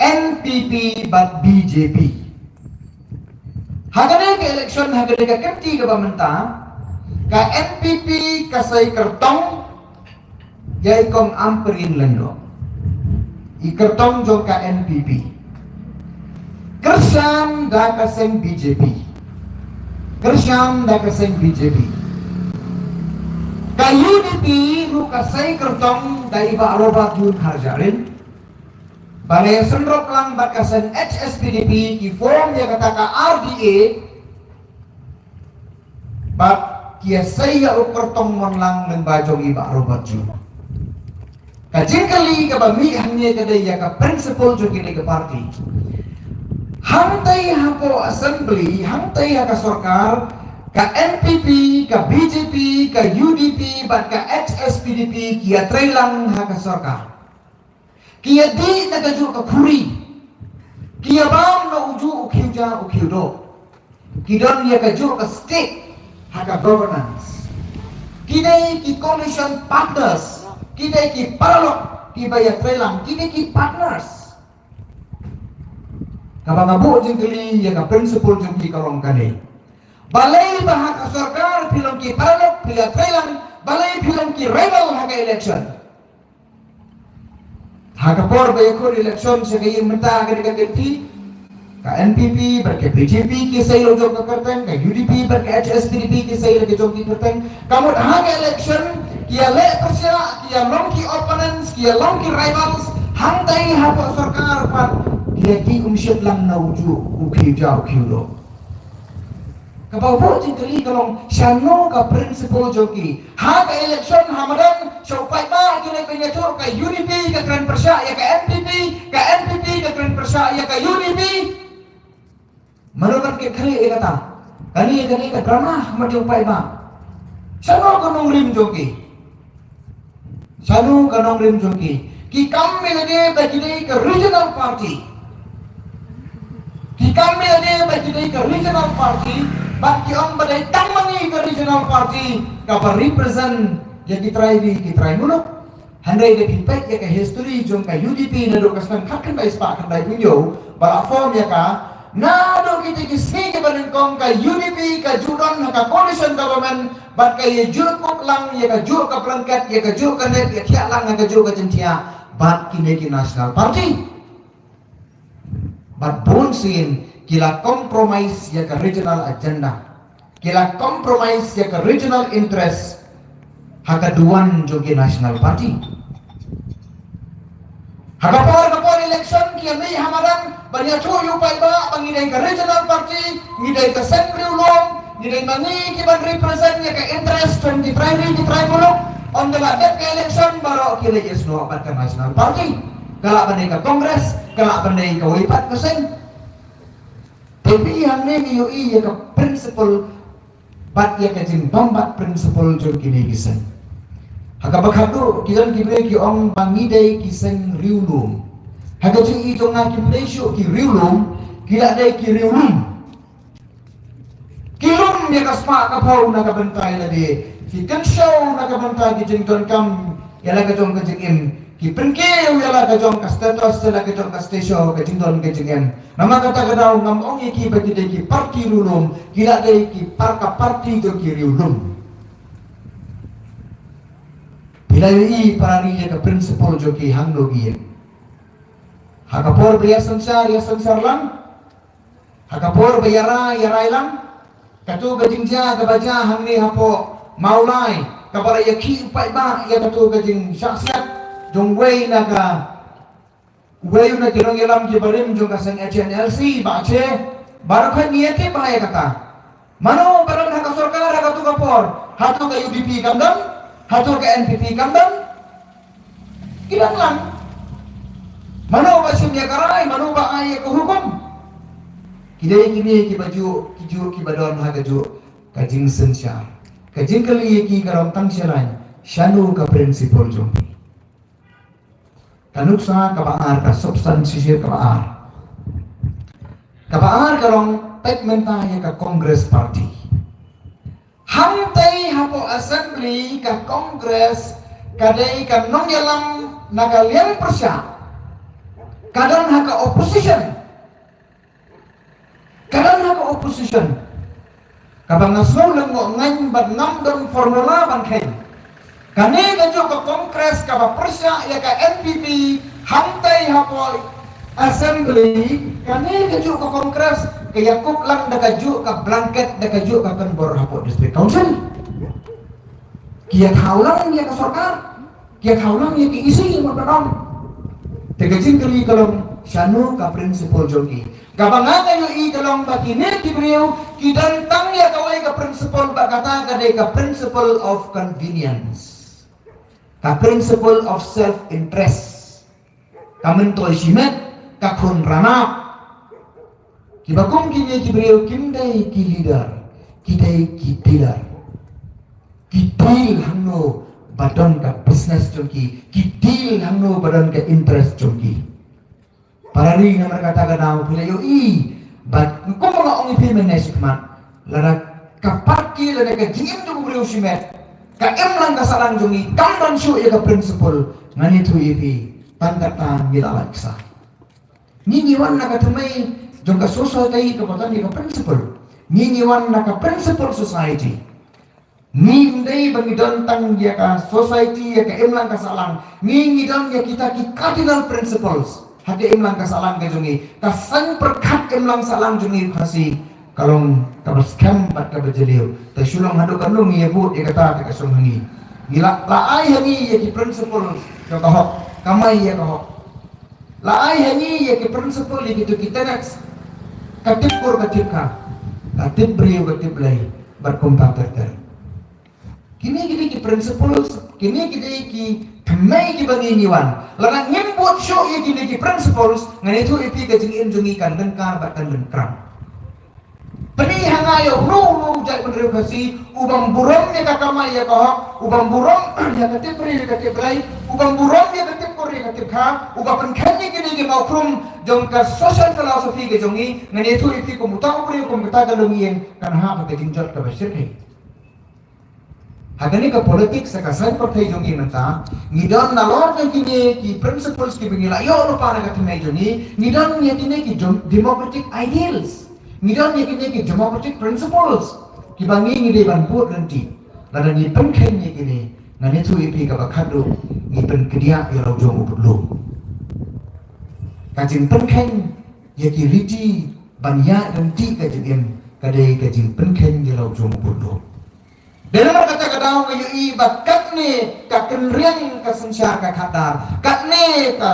N P P bad B J P. Ha kane ka election, ha kane ka kynti kaba mynta, ka N P P ka sei kyrtong ïa i Kong Ampareen Lyngdoh, i kyrtong jong ka N P P. Kyrshan da ka seng B J P. Kyrshan da ka seng B J P. Ka U D P ruh ka sei kyrtong da i Bah Robert June Harjarin. Ba la ïa synrop lang bad ka seng H S P D P, ki form ïa kata ka R D A. Bad ki ïa sei ïa u kyrtong mon lang lyngba jong i Bah Robert June. Ka jingkylli kaba mih hangne ka dei ïa ka principle jong kine ki party. Hangtei hapoh assembly, hangtei ha ka sorkar, ka N P P, ka B J P, ka U D P bad ka H S P D P ki ïa trei lang ha ka sorkar. Ki ïa dih na kajuh ka khuri. Ki ïa bam na ujuh u khiew ja u khiew doh. Ki don ïa kajuh ka stake ha ka governance. Ki dei ki coalition partners. Ki dei ki paralok kiba ïa trei lang. Ki dei ki partners. Kaba nga buh jingkylli ïa ka principle jong ki ka long kane. Balei ba ha ka sorkar phi long ki paralok, phi ïa trei lang, balei phi long ki rival ha ka election? Ha ka por ba ïakhun election sha ka ïing mynta ha kane ka kynti, ka N P P bad ka B J P ki sei la jong ka kyrteng, ka U D P bad ka H S P D P ki sei la ka jong ki kyrteng. Ka mut ha ka election ki ïa leh pyrshah, ki ïa long ki opponents, ki ïa long ki rivals. Hangtei hapoh sorkar pat ki ïa dih umshit lang na ujuh u khiew ja u khiew doh. Kaba buh jingkylli ka long shano ka principle jong ki. Ha ka election ha madan sha u paidbah ki leh pynïathuh, ka U D P ka kren pyrshah ïa ka N P P, ka N P P ka kren pyrshah ïa ka U D P. Mano ban kit khlieh ïa kata? Kane, kane ka drama ha madan u paidbah. Shano ka nongrim jong ki? Shano ka nongrim jong ki? Ki kam ïa lade ba ki dei ka regional party. Ki kam ïa lade ba ki dei ka regional party. Bad ki ong ba dei tang ma ngi ka regional party kaba represent ïa ki trai ri ki trai muluk. Hynrei lada phi peit ïa ka history jong ka U D P naduh ka snem khatkhyndai spah khyndai phew hynñiew ba la form ïa ka, naduh kita ki sngi kiba nyngkong ka U D P ka ju don ha ka coalition government bad ka ïa ju kup lang ïa ka juh ka blanket, ïa ka juh ka net, ïa thiah lang ïa ka juh ka jingthiah bad kine ki national party. Bad bun sien ki la compromise ïa ka regional agenda. Ki la compromise ïa ka regional interest ha ka duwan jong ki national party. Ha ka por ka por election ki ïa mih ha madan ban ïathuh ïa u paidbah ba ngi dei ka regional party, ngi dei ka seng riewlum, ngi dei ma ngi ki ban represent ïa ka interest jong ki trai ri ki trai muluk. Ynda la dep ka election baroh ki leit ïasnoh bad ka national party. Ka lah ban dei ka Congress, ka lah ban dei kawei pat ka seng. Te phi hangne ngi ïohi ïa ka principle bad ïa ka jingbymbat principle jong kine ki seng. Ha kaba khatduh ki don ki briew ki ong ba ngi dei ki seng riewlum. Ha ka jingïohi jong nga kim dei shuh ki riewlum, ki la dei ki riewlum. Ki lum ïa ka spah ka phew na ka bynta ïa lade. Ki kynshew na ka bynta ki jingdonkam ïa la ka jong ka jingim. Ki pynkiew ïa la ka jong ka status ïa la ka jong ka station, ka jingdon ka jingem. Namar kata ka daw ngam ong ïa ki ba ki dei ki party riewlum, ki la dei ki par ka party jong ki riewlum. Phi la ïohi para ri ïa ka principle jong ki hangno ki ïeng. Ha ka por ba ïa synshar, ïa synshar lang. Ha ka por ba ïa rai, ïa rai lang. Kato ka jingjia kaba jia hangne hapoh Mawlai kaba la ïa khih u paidbah ïa kato ka jingshah siat jong uwei na ka, uwei na ki nongïalam kiba rim jong ka seng H N L C, Bah Che. Baroh khat ngi ïa tip bha ïa kata. Mano ba don ha ka sorkar ha kato ka por? Hato ka U D P kam don? Hato ka N P P kam don? Ki don lang. Mano ba shim ïa ka rai, mano ba ai ïa ka hukum? Ki dei kine kiba juh, ki juh kiba don ha ka juh ka jingsynshar. Ka jingkylli ïa ki ka long tang shalai, shano ka principle jong phi? Ka nuksa kaba ar, ka substantiation kaba ar. Kaba ar ka long peit mynta ïa ka Congress Party. Hangtei hapoh Assembly ka Congress ka dei ka nongïalam na ka liang pyrshah. Ka don ha ka opposition. Ka don ha ka opposition. Kaba nga sngew lyngngoh ngaiñ bad ngam don formula ban kheiñ. Kane ka juh ka Congress kaba pyrshah ïa ka N P P hangtei hapoh Assembly, kane ka juh ka Congress ka ïakup lang da ka juh ka blanket, da ka juh ka kynbor hapoh District Council. Ki ïathaw lang ïa ka sorkar. Ki ïathaw lang ïa ki E C mut ba don. Te ka jingkylli ka long, shano ka principle jong ki? Kaba nga nga ïohi ka long ba kine ki briew ki don tang ïa kawei ka principle, ba kata ka dei ka principle of convenience. Ka principle of self interest. Ka myntoi shimet, ka khun ranab. Kiba kum kine ki briew kim dei ki leader, ki dei ki dealer. Ki deal hangno ba don ka business jong ki, ki deal hangno ba don ka interest jong ki. Para ri, namar kata ka daw phi la ïohi ba kum ba nga ong ïa phi mynne shakhmat, lada ka party, lada ka jingim jong u briew shimet, ka imlang ka sahlang jong ngi kam don shuh ïa ka principle, ngan ïathuh ïa phi, tang katta ngi la lait ksa. Ngi ngi wan na ka thymmei jong ka society kaba don ïa ka principle. Ngi ngi wan na ka principle society. Ngi ym dei ba ngi don tang ïa ka society, ïa ka imlang ka sahlang. Ngi ngi don ïa kita ki cardinal principles ha ka imlang ka sahlang ka jong ngi. Ka saiñ pyrkhat imlang sahlang jong ngi Khasi ka long kaba skhem bad kaba jylliew. Te shu long haduh katno ngi ïa bud ïa kata te ka shong ha ngi. Ngi la, la ai ha ngi ïa ki principles jong ka hok, kamai ïa ka hok. La ai ha ngi ïa ki principle, ïa kito ki tenets. Ka tip kur ka tip kha, ka tip briew ka tip Blei, bad kumta ter ter. Kine ki dei ki principles, kine ki dei ki thymmei kiba ngi ngi wan. Lada ngim bud shuh ïa kine ki principles, ngan ïathuh ïa phi ka jingim jong ngi kan lyngkar bad kan lyngkhrang. Pyni ha nga ïa uno uno u jaitbynriew Khasi u bym burom ïa ka kamai ïa ka hok, u bym burom ïa ka tip briew ïa ka tip Blei, u bym burom ïa ka tip kur ïa ka tip kha, u ba pynkheiñ ïa kine ki mawkhrum jong ka social philosophy ka jong ngi, ngan ïathuh ïa phi kum uta u briew, kum kata ka longïing kan hap ha ka jingjot kaba shyrkhei. Ha kane ka politics ha ka saiñ pyrthei jong ngi mynta, ngi don nalor jong kine ki principles kiba ngi la ïoh lypa na ka thymmai jong ngi, ngi don ïa kine ki dem- democratic ideals. Ngi don ïa kine ki democratic principles kiba ngi ngi dei ban bud ryntih. Lada ngi pynkheiñ ïa kine, ngan ïathuh ïa phi kaba khatduh ngi pynkdiah ïa la u jong u budlum. Ka jingpynkheiñ ïa ki riti ban ïaid ryntih ka jingim ka dei ka jingpynkheiñ ïa la u jong u budlum. Dei namar kata ka daw nga ïohi ba katne ka kynriang ka synshar ka khatdar, katne ka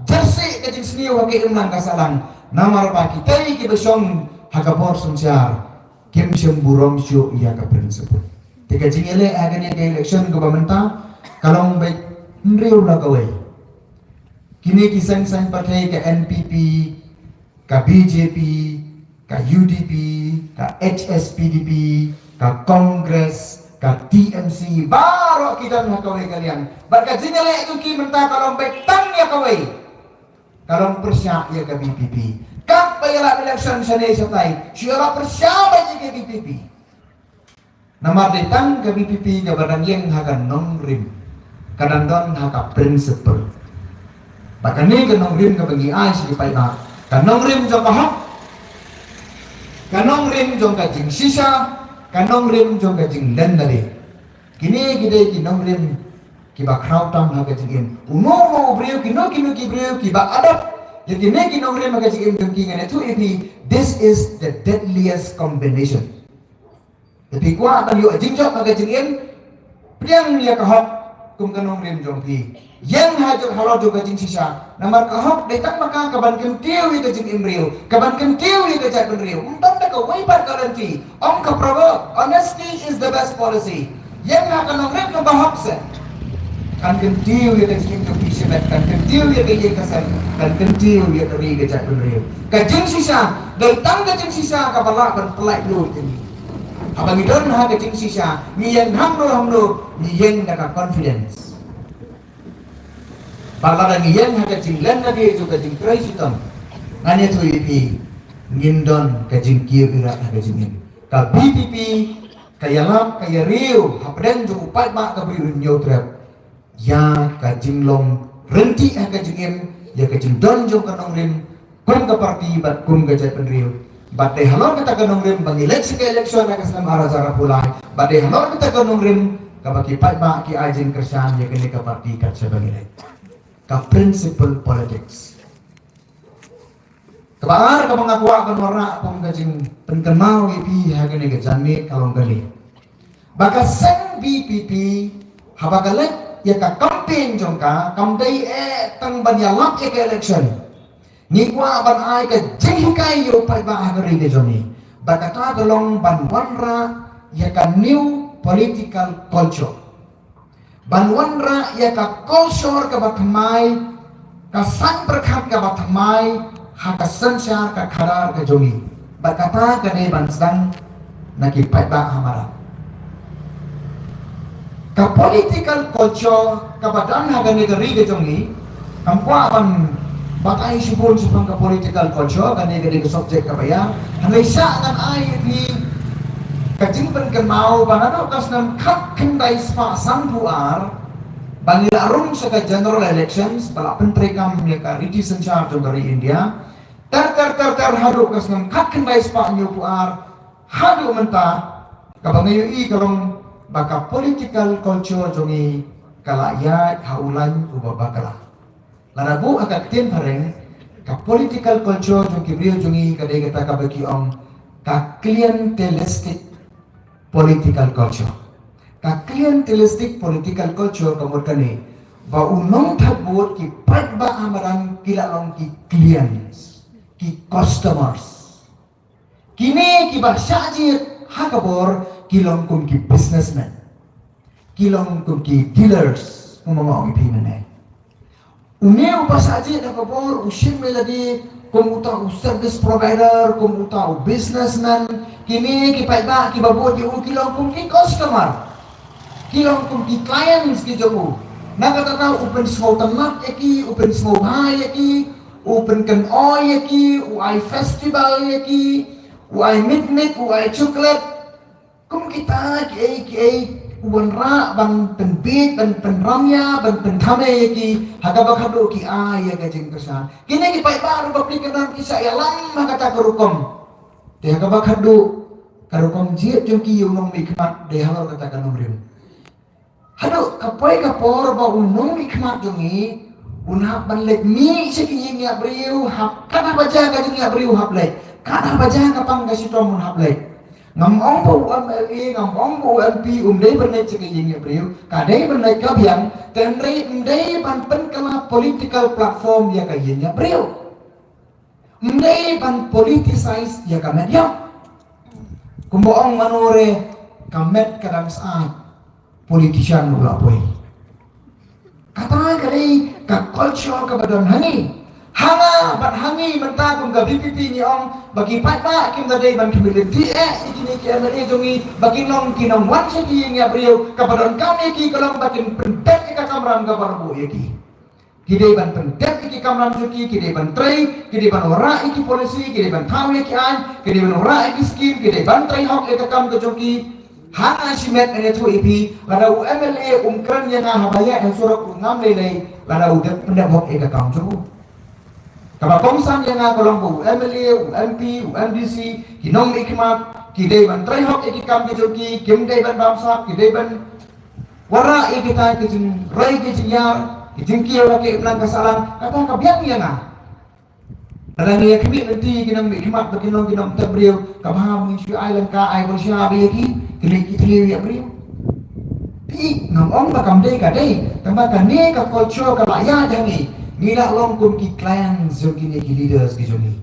jyrsieh ka jingsniew ha ka imlang ka sahlang. Namar ba kitei kiba shong ha ka bor synshar kim shym burom shuh ïa ka principle. Te ka jingïaleh ha kane ka election kaba mynta ka long beit hynriew la kawei. Kine ki seng saiñ pyrthei ka N P P, ka B J P, ka U D P, ka H S P D P, ka Congress, ka T M C, baroh ki don ha kawei ka liang. Bad ka jingïaleh jong ki mynta ka long beit tang ïa kawei. Ka long pyrshah ïa ka V P P. Katba ïalap election shane shatai, shu ïalap pyrshah beit ïa ka V P P. Namar dei tang ka V P P kaba dang ïeng ha ka nongrim, ka dang don ha ka principle. Ba kane ka nongrim kaba ngi ai sha ki paidbah, ka nongrim jong ka hok, ka nongrim jong ka jingshisha, ka nongrim jong ka jinglehniam. Kine ki dei ki nongrim kiba khraw tam ha ka jingim. Uno uno u briew, kino kino ki briew kiba adopt ïa kine ki nongrim ha ka jingim jong ki, ngan ïathuh ïa phi, this is the deadliest combination. Te phi kwah ban ïoh jingjop ha ka jingim, pdiang ïa ka hok kum ka nongrim jong phi. Ïeng ha jong halor jong ka jingshisha. Namar ka hok dei tang ma ka kaban kyntiew ïa ka jingim briew, kaban kyntiew ïa ka jaitbynriew. Ym don da kawei pat ka lynti. Ong ka proverb, honesty is the best policy. Ïeng ha ka nongrim kaba hok seh. Kan kyntiew ïa ka jingim jong phi shimet, kan kyntiew ïa ka ïing ka sem, kan kyntiew ïa ka ri ka jaitbynriew. Ka jingshisha, dei tang ka jingshisha kaba lah ban pynlait lut ïa ngi. Haba ngi don ha ka jingshisha, ngi ïeng hangno hangno, ngi ïeng da ka confidence. Bad lada ngi ïeng ha ka jinglehniam jong ka jingtrei shitom, ngan ïathuh ïa phi, ngin don ka jingkiew ïarap ha ka jingim. Ka V P P ka ïalap ka ïariew hapdeng jong u paidbah, ka briew u Hynñiewtrep, ïa ka jinglong ryntih ha ka jingim, ïa ka jingdon jong ka nongrim kum ka party bad kum ka jaitbynriew. Bad dei halor kata ka nongrim ba ngi leit sha ka election ha ka snem ar hajar arphew lai. Bad dei halor kata ka nongrim kaba ki paidbah ki ai jingkyrshan ïa kane ka party kat shaba ngi leit. Ka principle politics. Kaba ar kaba nga kwah ban wanrah kum ka jingpynkynmaw ïa phi ha kane ka janmiet ka long kane. Ba ka seng V P P haba ka leit ïa ka campaign jong ka, kam dei eh tang ban ïalap ïa ka election. Ngi kwah ban ai ka jinghikai ïa u paidbah ha ka ri ka jong ngi. Ba kata ka long ban wanrah ïa ka new political culture. Ban wanrah ïa ka culture kaba thymmai, ka saiñ pyrkhat kaba thymmai ha ka synshar ka khadar ka jong ngi. Bad kata ka dei ban sdang na ki paidbah ha madan. Ka political culture kaba don ha kane ka ri ka jong ngi, kam kwah ban batai shibun shaphang ka political culture, kane ka dei ka subject kaba ïa. Hynrei sha ngan ai ïa phi ka jingpynkynmaw ba naduh ka snem khatkhyndai spah sanphew ar, ba ngi la rung sha ka general elections, ba la pyntreikam ïa ka riti synshar jong ka ri India. Ter ter ter ter haduh ka snem khatkhyndai spah hynñiewphew ar haduh mynta, kaba nga ïohi ka long ba ka political culture jong ngi ka la ïaid ha u lain uba bakla. Lada buh ha ka ktien phareng, ka political culture jong ki briew jong ngi ka dei kata kaba ki ong ka clientelistic political culture. Ka clientelistic political culture ka mut kane, ba u nongthep vote, ki paidbah ha madan ki la long ki clients, ki customers. Kine kiba shah jied ha ka bor ki long kum ki businessmen, ki long kum ki dealers, kum ma nga ong ïa phi mynne. Une uba shah jied ha ka bor u shim ïa lade kum uta u service provider, kum uta u businessman. Kine ki paidbah kiba bud ïa u ki long kum ki customer, ki long kum ki clients ki jong u. Na kata ka daw u pynsngewtynnat ïa ki, u pynsngewbha ïa ki, u pynkynoi ïa ki, u ai festival ïa ki, u ai mitmit, u ai chocolate. Kum kita kiei kiei wanrah ban pynbeit, ban pynramia, ban pynthame ïa ki, ha kaba khadduh ki ai ïa ka jingkyrshan. Kine ki paidbah ruh ba pli ka dang ki shah ïalam ha kata ka rukom. Te ha kaba khadduh ka rukom jied jong ki ïa u nongmihkhmat dei halor kata ka nongrim. Haduh ka poi ka por ba u nongmihkhmat jong ngi un hap ban leit mih sha ki ïing ïa briew, hap kat haba jia ka jingïa briew hap leit, kat haba jia ka pang ka shitom un hap leit. Ngam ong ba u M L A, ngam ong ba u M P um dei ban leit sha ka ïing ïa briew, ka dei ban leit ka biang, te hynrei um dei ban pynkylla political platform ïa ka ïing ïa briew. Um dei ban politicize ïa ka met ïap. Kumba ong mano re, ka met ka dang sah, politician u la poi. Kata ka dei ka culture kaba don ha ngi. Ha nga bad ha ngi mynta kum ka V P P ngi ong ba ki paidbah kim da dei ban khmih lynti eh ïa kine ki M L A jong ngi ba ki long ki nongwan sha ki ïing ïa briew, kaba donkam ïa ki ka long ba kin pyndep ïa ka kamram kaba rbuh ïa ki. Ki dei ban pyndep ïa ki kamram jong ki, ki dei ban trei, ki dei ban wanrah ïa ki policy, ki dei ban thaw ïa ki aiñ, ki dei ban wanrah ïa ki skim, ki dei ban trei hok ïa ka kam ka jong ki. Ha nga shimet nga ïathuh ïa phi, lada u M L A um kren ïa nga haba ïaid ha surok u ngam lei lei, lada u dep pyndep hok ïa ka kam jong u. Kaba kongsan ïa nga ka long ba u M L A, u M P, u M D C, ki nongmihkhmat, ki dei ban trei hok ïa ki kam ki jong ki, kim dei ban bamsap, ki dei ban wanrah ïa kita ki jingrei ki jingïar, ki jingkiew la ki imlang ka sahlang, kata ka biang ïa nga. Lada ngi ïa khmih lynti ki nongmihkhmat bad ki nong ki nongtep briew, kaba ha ngi shu ai lyngka ai bor sha ba ïa ki, ki leit ki thliew ïa briew. Te ngam ong ba kam dei ka dei, tangba kane ka culture ka la ïaid ha ngi, ngi la long kum ki clients jong kine ki leaders ki jong ngi.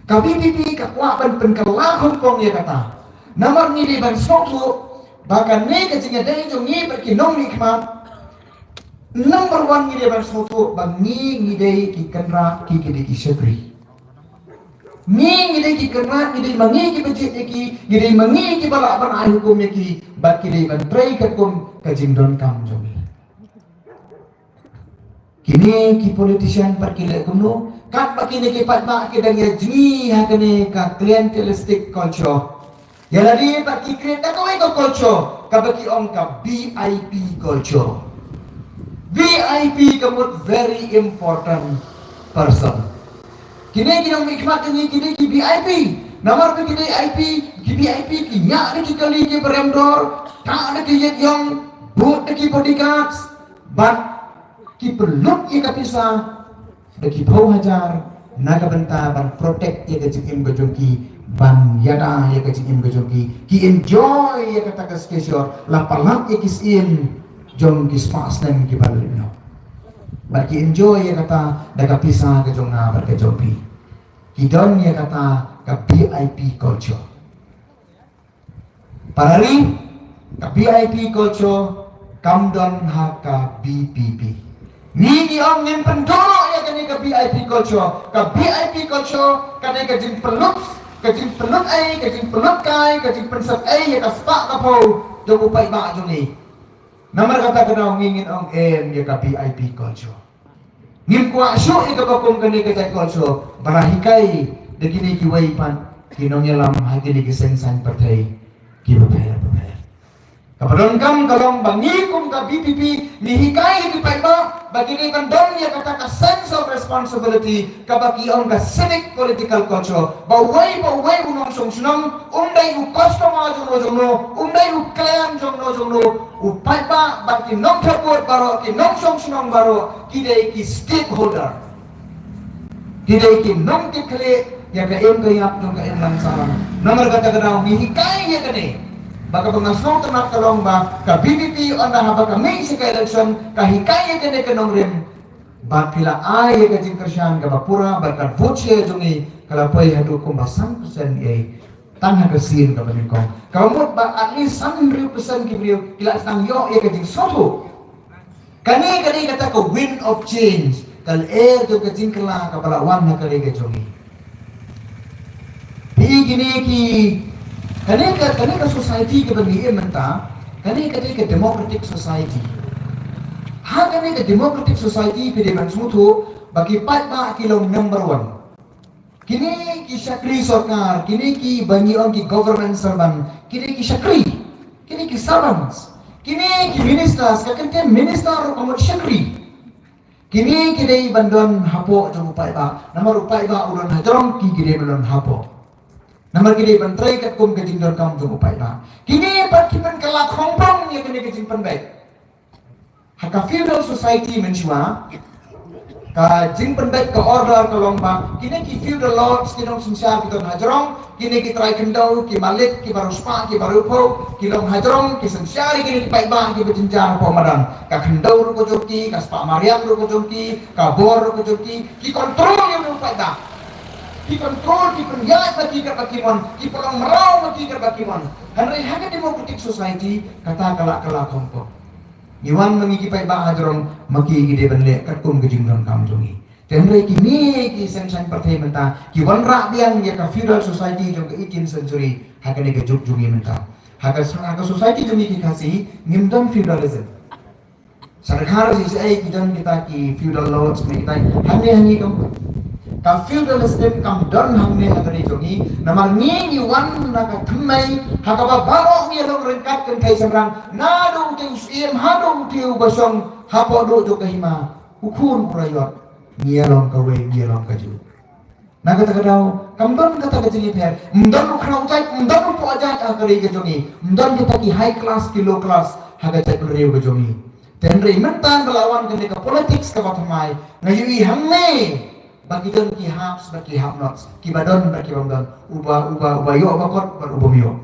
Ka V P P ka kwah ban pynkylla khongpong ïa kata. Namar ngi dei ban sngewthuh ba kane ka jingïadei jong ngi bad ki nongmihkhmat. Number one, ngi dei ban sngewthuh ba ngi, ngi dei ki kynrad, ki, ki dei ki shakri. Ngi, ngi dei ki kynrad, ngi dei ma ngi kiba jied ïa ki, ngi dei ma ngi kiba lah ban ai hukum ïa ki, bad ki dei ban trei katkum ka jingdonkam jong ngi. Kine ki politician pat ki leh kumno? Katba kine ki paidbah ki dang ïa jngi ha kane ka clientelistic culture. Ïa lade pat ki create da kawei ka culture kaba ki ong ka V I P culture. V I P ka mut very important person. Kine ki nongmihkhmat jong ngi kine ki V I P. Namar ba ki V I P, ki V I P ki ñiah da ki kali ki barem dor, kah da ki ïit ïong, bud da ki bodyguards, bad ki pynlut ïa ka pisa da ki phew hajar na ka bynta ban protect ïa ka jingim ka jong ki, ban ïada ïa ka jingim ka jong ki. Ki enjoy ïa kata ka status, la palat ïa ki sien jong ki spah snem kiba la leit noh. Bad ki enjoy ïa kata da ka pisa ka jong nga bad ka jong phi. Ki don ïa kata ka V I P culture. Parari, ka V I P culture kam don ha ka V P P. Ngi ngi ong ngin pynduh noh ïa kane ka V I P culture. Ka V I P culture ka dei ka jingpynlut, ka jingpynlut ei, ka jingpynlut kai, ka jingpynsep ei ïa ka spah ka phew jong u paidbah jong ngi. Namar kata ka daw ngi ngin ong em ïa ka V I P culture. Ngim kwah shuh ïa kaba kum kane ka jait culture ba la hikai da kine kiwei pat ki nongïalam ha kine ki seng saiñ pyrthei kiba pher bapher. Kaba donkam ka long ba ngi kum ka V P P ngi hikai ïa ki paidbah ba ki dei ban don ïa kata ka sense of responsibility kaba ki ong ka civic political culture, ba uwei pa uwei u nongshong shnong um dei u customer jong no jong no, um dei u client jong no jong no. U paidbah bad ki nongthep vote baroh, ki nongshong shnong baroh ki dei ki stakeholder. Ki dei ki nongtip khlieh ïa ka im ka ïap jong ka imlang sahlang. Namar kata ka daw ngi hikai ïa kane. Ba kaba nga sngewtynnat ka long ba ka V P P ynda haba ka mih sha ka election ka hikai ïa kane ka nongrim. Bad ki la ai ïa ka jingkyrshan kaba pura bad ka vote share jong ngi ka la poi haduh kumba san percent ei. Tang ha ka sien kaba nyngkong. Kaba mut ba at least san hynriew percent ki briew ki la sdang ïoh ïa ka jingsngewthuh. Kane ka dei kata ka wind of change, ka lyer jong ka jingkylla kaba la wan ha ka ri ka jong ngi. Phi i kine ki, kane ka, kane ka society kaba ngi im mynta, kane ka dei ka democratic society. Ha kane ka democratic society phi dei ban sngewthuh ba ki paidbah ki long number one. Kine ki shakri sorkar, kine kiba ngi ong ki government servant, kine ki shakri, kine ki servants. Kine ki ministers, ka kyntien minister ruh ka mut shakri. Kine ki dei ban don hapoh jong u paidbah. Namar u paidbah u don hajrong, ki ki dei ban don hapoh. Namar ki dei ban trei katkum ka jingdonkam jong u paidbah. Kine pat ki pynkylla khongpong ïa kane ka jingpynbeit. Ha ka feudal society mynshuwa, ka jingpynbeit ka order ka long ba kine ki feudal lords ki nongsynshar ki don hajrong, kine ki trai khyndew, ki malik, ki bariewspah, ki bariewphew, ki long hajrong, ki synshar ïa kine ki paidbah kiba jynjar hapoh madan. Ka khyndew ruh ka jong ki, ka spah mariang ruh ka jong ki, ka bor ruh ka jong ki, ki control ïa u paidbah. Ki control, ki pynïaid ma ki katba ki mon, ki pynlong mraw ma ki katba ki mon. Hynrei ha ka democratic society kata ka lah kylla khongpong. Ngi wan ma ngi ki paidbah hajrong, ma ki ngi dei ban leh katkum ka jingdonkam jong ngi. Te hynrei kine ki seng saiñ pyrthei mynta ki wanrah biang ïa ka feudal society jong ka eighteenth century ha kane ka juk jong ngi mynta. Ha ka, ha ka society jong ngi ki Khasi ngim don feudalism. Sa dkhar shi shi ei ki don kita ki feudal lords ne kita. Hangne hangne kam, ka feudal system kam don hangne ha ka ri jong ngi. Namar ngi ngi wan na ka thymmai ha kaba baroh ngi long ryngkat kynthei shynrang. Naduh u te u syiem haduh u te uba shong hapoh duh jong ka hima. U khun u raiot ngi ïa long kawei, ngi ïa long kajuh. Na kata ka daw kam don kata ka jingïapher. Ym don u khraw jait, ym don u poh jait ha ka ri ka jong ngi. Ym don kita ki high class ki low class ha ka jaitbynriew ka jong ngi. Te hynrei mynta ba la wan kane ka politics kaba thymmai, nga ïohi hangne ba ki don ki haves bad ki have-nots, kiba don bad kiba ym don. Uba, uba, uba ïoh ba kot bad uba ym ïoh.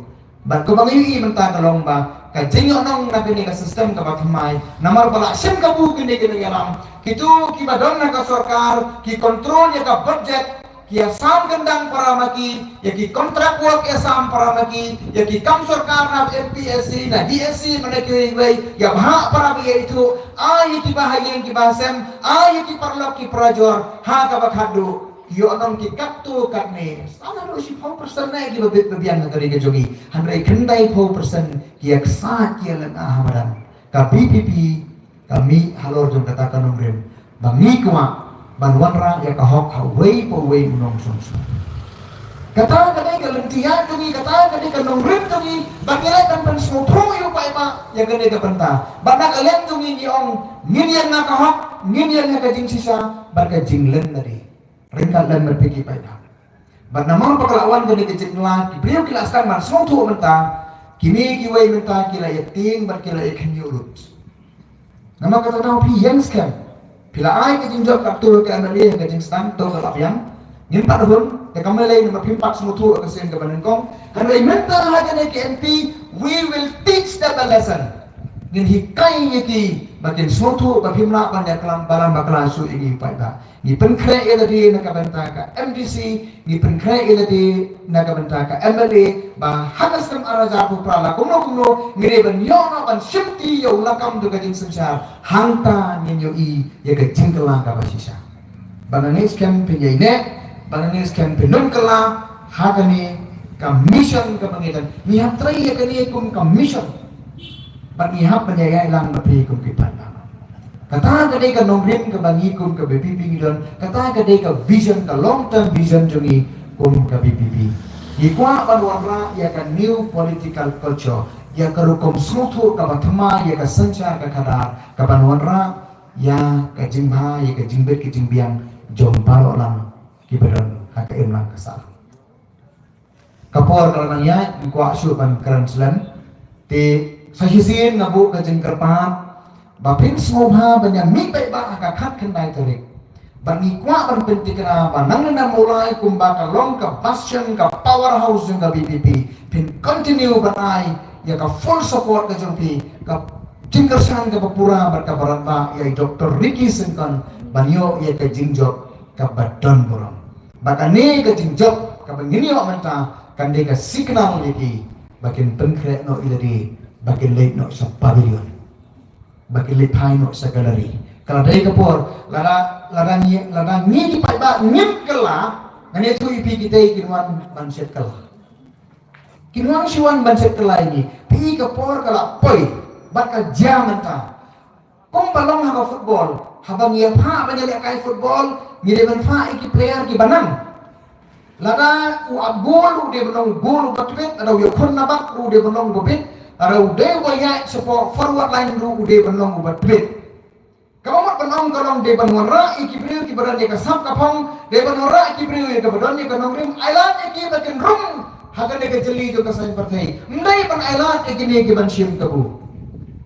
Bad kaba nga ïohi mynta ka long ba ka jingïohnong na kane ka system kaba thymmai, namar ba la shim kabu kine ki nongïalam, kito kiba don ha ka sorkar ki control ïa ka budget, ki ïasam kyndang para ma ki, ïa ki contract work ïasam para ma ki, ïa ki kam sorkar na M P S C, na D S C, mane kiwei kiwei, ïa bhah para ba ïa ithuh, ai ïa kiba ha ïing kiba ha sem, ai ïa ki paralok ki parajor ha kaba khatduh. Ïohnong ki katto katne. Sa naduh shiphew percent ne kiba bit ba biang ha ka ri ka jong ngi. Hynrei khyndaiphew percent ki ïa ksaid ki ïa lynga ha madan. Ka V P P ka mih halor jong kata ka nongrim ba ngi kwah ban wanrah ïa ka hok ha uwei pa uwei u nongshong shnong. Kata ka dei ka lynti ïaid jong ngi, kata ka dei ka nongrim jong ngi, ba ngi leh ban pynsngewthuh ïa u paidbah ïa kane ka bynta. Bad na ka liang jong ngi ngi ong ngin ïeng ha ka hok, ngin ïeng ha ka jingshisha bad ka jingleh lade. Ryngkat lem bad phi ki paidbah. Bad namar ba ka la wan kane ka jingkylla, ki briew ki la sdang ban sngewthuh mynta, kine kiwei mynta ki la ïa tieng bad ki la ïa khynñiuh lut. Namar kata ka daw phi ïeng skhem. Phi la ai ka jingjop katto ka M L A ha ka jingsdang, to ka la biang. Ngim pat hun, te kam lei namar phim pat sngewthuh ha ka sien kaba nyngkong. Hynrei mynta ha kane ka M P, we will teach them a lesson. Ngin hikai ïa ki ba kin sngewthuh ba phim lah ban ïa klam balang bakla shuh ïa ngi paidbah. Ngi pynkhreh ïa lade na ka bynta ka M D C, ngi pynkhreh ïa lade na ka bynta ka M L A, ba ha ka snem ar hajar arphew phra la kumno kumno ngi dei ban ïoh noh ban shimti ïa u lakam jong ka jingsynshar. Hangta ngin ïohi ïa ka jingkylla kaba shisha. Ba nga ngeit skhem phin ïai neh, ba nga ngeit skhem phin ym kylla ha kane ka mission kaba ngi don. Ngi hap trei ïa kane kum ka mission. Bad ngi hap ban ïai ïalang bad phi kum ki paidbah. Kata ka dei ka nongrim kaba ngi kum ka V P P ngi don. Kata ka dei ka vision, ka long term vision jong ngi kum ka V P P. Ngi kwah ban wanrah ïa ka new political culture, ïa ka rukom sngewthuh kaba thymmai ïa ka synshar ka khadar, kaban wanrah ïa ka jingbha, ïa ka jingbit ka jingbiang jong baroh lang kiba don ha ka imlang ka sahlang. Ka por ka la nang ïaid, nga kwah shuh ban kren slem. Te sa shisien nga buh ka jingkyrpad ba phin sngewbha ban ïa mih paidbah ha ka khatkhyndai tarik. Bad ngi kwah ban pyntikna ba nangne na Mawlai kumba ka long ka bastion, ka powerhouse jong ka V P P, phin continue ban ai ïa ka full support ka jong phi, ka jingkyrshan kaba pura bad kaba rangbah ïa i Doctor Ricky Syngkon ban ïoh ïa ka jingjop kaba don burom. Ba kane ka jingjop kaba ngin ïoh mynta kan dei ka signal ïa ki ba kin pynkhreh noh ïa lade, ba kin leit noh sha pavilion, ba kin leit phai noh sha gallery. Ka la dei ka por, lada, lada ngi, lada ngi ki paidbah ngim kylla, ngan ïathuh ïa phi, kitei kin wan ban shet kylla. Kin wan shu wan ban shet kylla ïa ngi. Phi, ka por ka la poi bad ka jia mynta. Kumba long ha ka football, haba ngi ïa phah ban ïa lehkai football, ngi dei ban phah ïa ki player kiba nang. Lada u ap gol u dei ban long gol uba tbit, lada u ïakhun na bak u dei ban long uba bit, Lada u dei uba ïaid shapoh forward line ruh u dei ban long uba tbit. Kaba mut ban ong ka long dei ban wanrah ïa ki briew kiba don ïa ka sap ka phong, dei ban wanrah ïa ki briew ïa kiba don ïa ka nongrim, ailad ïa ki ba kin rung ha kane ka jylli jong ka saiñ pyrthei. Ym dei ban ailad ïa kine kiban shim kabu.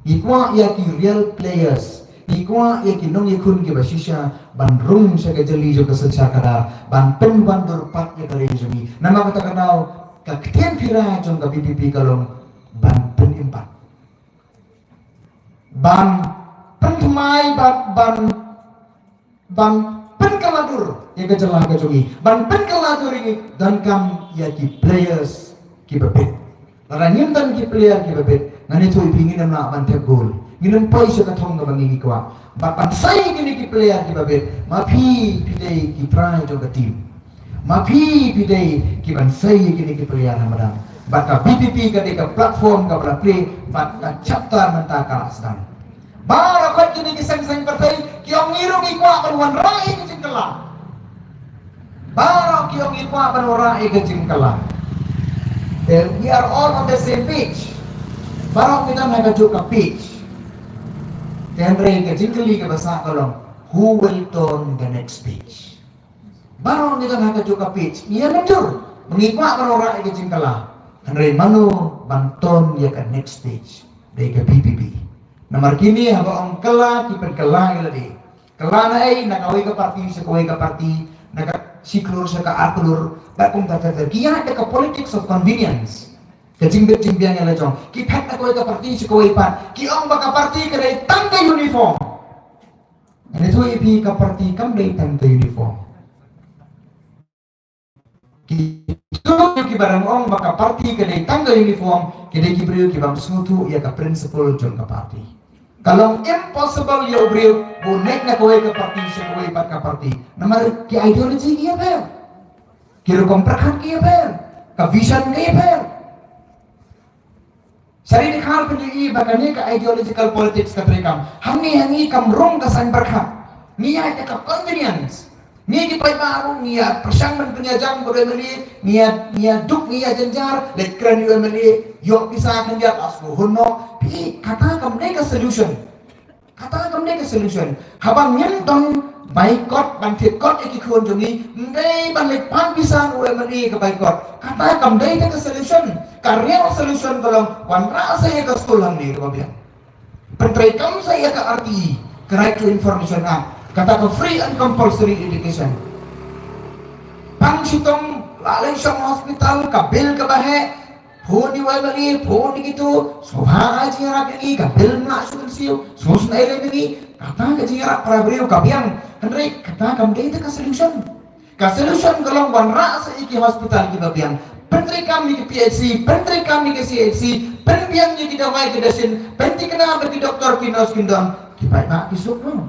Ngi kwah ïa ki real players. Ngi kwah ïa ki nongïakhun kiba shisha ban rung sha ka jylli jong ka synshar khadar, ban pynwandur pat ïa ka ri jong ngi. Namar kata ka daw ka ktien phira jong ka V P P ka long ban pynimpat. Ban pynthymmai, ban, ban, ban pynkylla dur ïa ka jylla ka jong ngi. Ban pynkylla dur ïa ngi donkam ïa ki players kiba bit. Lada ngim don ki player kiba bit, ngan ïathuh ïa phi, ngin ym lah ban thep goal. Ngin ym poi sha ka thong kaba ngi ngi kwah. Bad ban sei ïa kine ki player kiba bit, ma phi phi dei ki trai jong ka team. Ma phi phi dei kiban sei ïa kine ki player ha madan. Bad ka V P P ka dei ka platform kaba la plie, bad ka chapter mynta ka la sdang. Baroh kine ki seng saiñ pyrthei ki ong ngi ruh ngi kwah ban wanrah ïa ka jingkylla. Baroh ki ong ngi kwah ban wanrah ïa ka jingkylla. Then we are all on the same page. Baroh ngi don ha kajuh ka page. Te hynrei ka jingkylli kaba sah ka long, who will turn the next page? Baroh ngi don ha kajuh ka page. Ngi ïa mynjur ba ngi kwah ban wanrah ïa ka jingkylla. Hynrei mano ban turn ïa ka next page? Dei ka V P P. Namar kine haba ong kylla, ki pynkylla ïa lade. Kylla na ei? Na kawei ka parti sha kawei ka parti, na ka shi klur sha ka ar klur. Bad kumta ter ter. Ki ïa da ka politics of convenience. Ka jingbit jingbiang ïa la jong. Ki phet na kawei ka parti sha kawei pat. Ki ong ba ka parti ka dei tang ka uniform. Ngan ïathuh ïa phi, ka parti kam dei tang ka uniform. Kito kiba dang ong ba ka parti ka dei tang ka uniform, ki dei ki briew ki bym sngewthuh ïa ka principle jong ka parti. Ka long impossible ïa u briew ba un leit na kawei ka parti sha kawei pat ka parti. Namar ki ideology ki ïapher. Ki rukom pyrkhat ki ïapher. Ka vision ka ïapher. Sari dkhar pynjah i ba kane ka ideological politics ka treikam. Hangne hangne kam rung ka saiñ pyrkhat. Ngi ïa ka convenience. Ngi ki paidbah ruh ngi ïa pyrshang ban pynïajam ka M L A, ngi ïa, ngi ïa duk, ngi ïa jynjar, leit kren ïa u M L A, ïoh pisa khyndiat, la sngewhun noh. Phi, kata kam dei ka solution. Kata kam dei ka solution. Haba ngim don boycott ban thied kot ïa ki khun jong ngi, ym dei ban leit pan pisa na u M L A ka boycott. Kata kam dei ka solution. Ka real solution ka long wanrah sa ïa ka skul hangne kaba biang. Pyntreikam sa ïa ka R T I, ka Right to Information Act, kata ka Free and Compulsory Education. Pang shitom, la leit shong hospital, ka bill kaba heh, phone ïa u M L A, phone ïa kito, sngewbha ai jingïarap ïa ngi, ka bill ym lah shuh ban siew, sngewsynei lem ïa ngi, kata ka jingïarap para briew ka biang, hynrei kata kam dei ka solution. Ka solution ka long wanrah sa ïa ki hospital kiba biang, pyntreikam ïa ki P H C, pyntreikam ïa ki C H C, pynbiang ïa ki dawai ki dashin, pynthikna ba ki doktor ki nurse kin don, ki paidbah ki suk noh.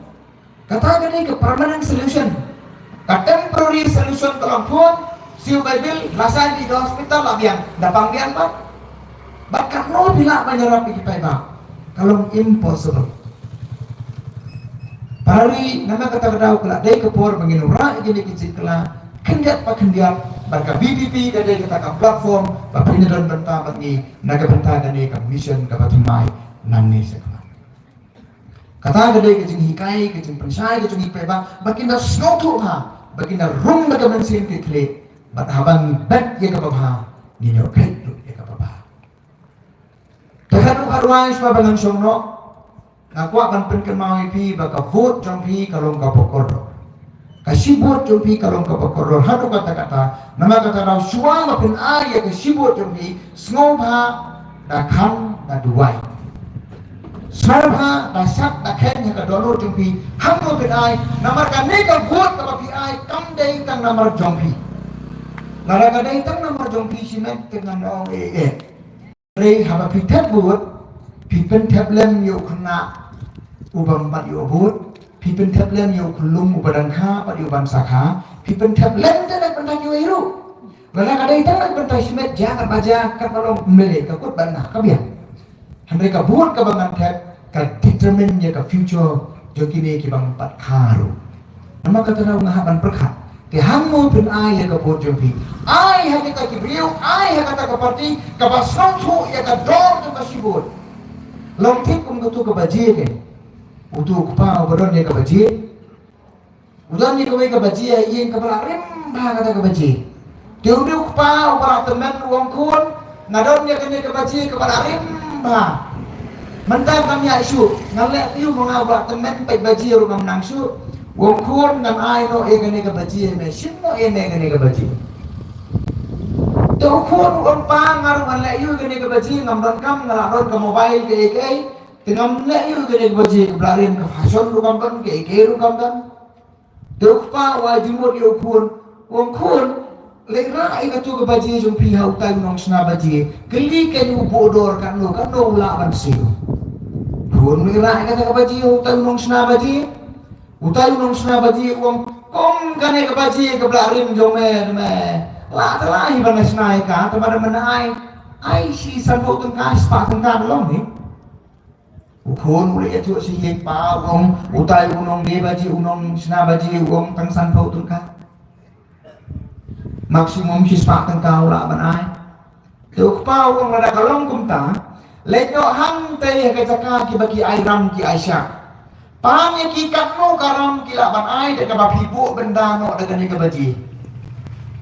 Kata ka dei ka permanent solution. Ka temporary solution ka long phone, siew bai bill, la saiñ ïa ka hospital, la biang, da pang biang pat. Bad katno phi lah ban ïarap ïa ki paidbah? Ka long impossible. Para ri, namar kata ka daw ka la dei ka por ba ngin wanrah ïa kine ki jingkylla khyndiat pa khyndiat, bad ka V P P ka dei kata ka platform ba phin ïadon bynta bad ngi na ka bynta kane ka mission kaba thymmai nangne shakhmat. Kata ka dei ka jinghikai, ka jingpynshai ka jong ngi paidbah, ba kin da sngewthuh bha, ba kin da rung da ka mynsiem ki khlieh, bad haba ngi bet ïa kaba bha, ngin ïoh peit lut ïa kaba bha. Te haduh khatwai shuwa ba ngan shong noh, nga kwah ban pynkynmaw ïa phi ba ka vote jong phi ka long kaba kordor. Ka shi vote jong phi ka long kaba kordor haduh katta katta. Namar kata daw shuwa ba phin ai ïa ka shi vote jong phi, sngewbha da khang da duwai. Sngewbha da shad da kheiñ ha ka dohnud jong phi, hangno phin ai, namar kane ka vote kaba phi ai kam dei tang namar jong phi. Lada ka dei tang namar jong phi shimet te ngan ong eh eh. Hynrei haba phi thep vote, phi pynthep lem ïa u khynnah u bym pat ïoh vote, phi pynthep lem ïa u khyllung u ba dang kha bad ïa u ban sa kha, phi pynthep lem te na bynta kiwei ruh. Lada ka dei tang na bynta shimet, jia katba jia, katba long M L A, ka kut ban na ka biang. Hynrei ka vote kaba ngan thep ka determine ïa ka future jong kine ki bym pat kha ruh. Namar kata daw nga hap ban pyrkhat. Te hangno phin ai ïa ka vote jong phi? Ai ha kita ki briew, ai ha kata ka party kaba sngewthuh ïa ka dor jong ka shi vote. Long thik kum katu ka baje ke. Utu u kpa uba don ïa ka baje, u don ïa kawei ka baje ha ïing kaba la rim bha kata ka baje. Te une u kpa uba la tymmen u ong, khun, nga don ïa kane ka baje kaba la rim bha. Mynta kam ïaid shuh, ngan leh aïu ma nga uba la tymmen, peit baje ruh ngam nang shuh. U ong, khun, ngan ai noh ïa kane ka baje ïa me, shim noh ïa me kane ka baje. Te u khun u ong, pa, nga ruh ngan leh aïu ïa kane ka baje, ngam donkam, nga la don ka mobile kaei kaei. Te ngam leh aïu ïa kane ka baje, kaba la rim, ka fashion ruh kam don, kaei kaei ruh kam don. Te u kpa u ai jingmut ïa u khun, u ong, khun, leit rah ïa katu ka baje jong phi ha utai u nongshna baje. Kylli keiñ u buh dor katno katno u lah ban siew. Khun leit rah ïa kata ka baje ha utai u nongshna baje. Utai u nongshna baje u ong, kum kane ka baje kaba la rim jong me, me lah te lah hi ban shna ïa ka, te ma da men ai, ai shi sanphew tyngka, spah tyngka da long hi. U khun u leit ïathuh sha ïing pa, u ong, utai u nongdie baje, u nongshna baje, u ong, tang sanphew tyngka. Maximum shi spah tyngka u lah ban ai. Te u kpa u ong, lada ka long kumta, leit noh hangtei ha ka jaka kiba ki ai ram ki ai shah. Pan ïa ki katno ka ram ki lah ban ai da kaba phi buh bynda noh da kane ka baje.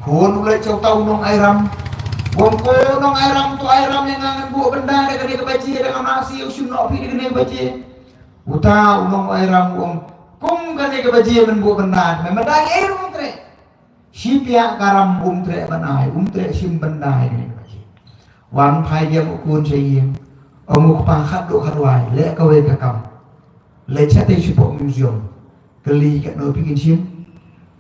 Khun u leit sha uta u nong ai ram. U ong, ko nong ai ram, to ai ram ïa nga, ngan buh bynda da kane ka baje, da nga nang siew, shim noh phi da kane ka baje. Uta u nong ai ram u ong, kum kane ka baje men buh bynda, me ma dei ei ruh um treh. Shi piah ka ram um treh ban ai, um treh shim bynda ïa kane ka baje. Wan phai biang u khun sha ïing. Ong u kpa, khatduh khatwai, leh kawei ka kam. Leit shatei shapoh museum. Kylli katno phi kin shim.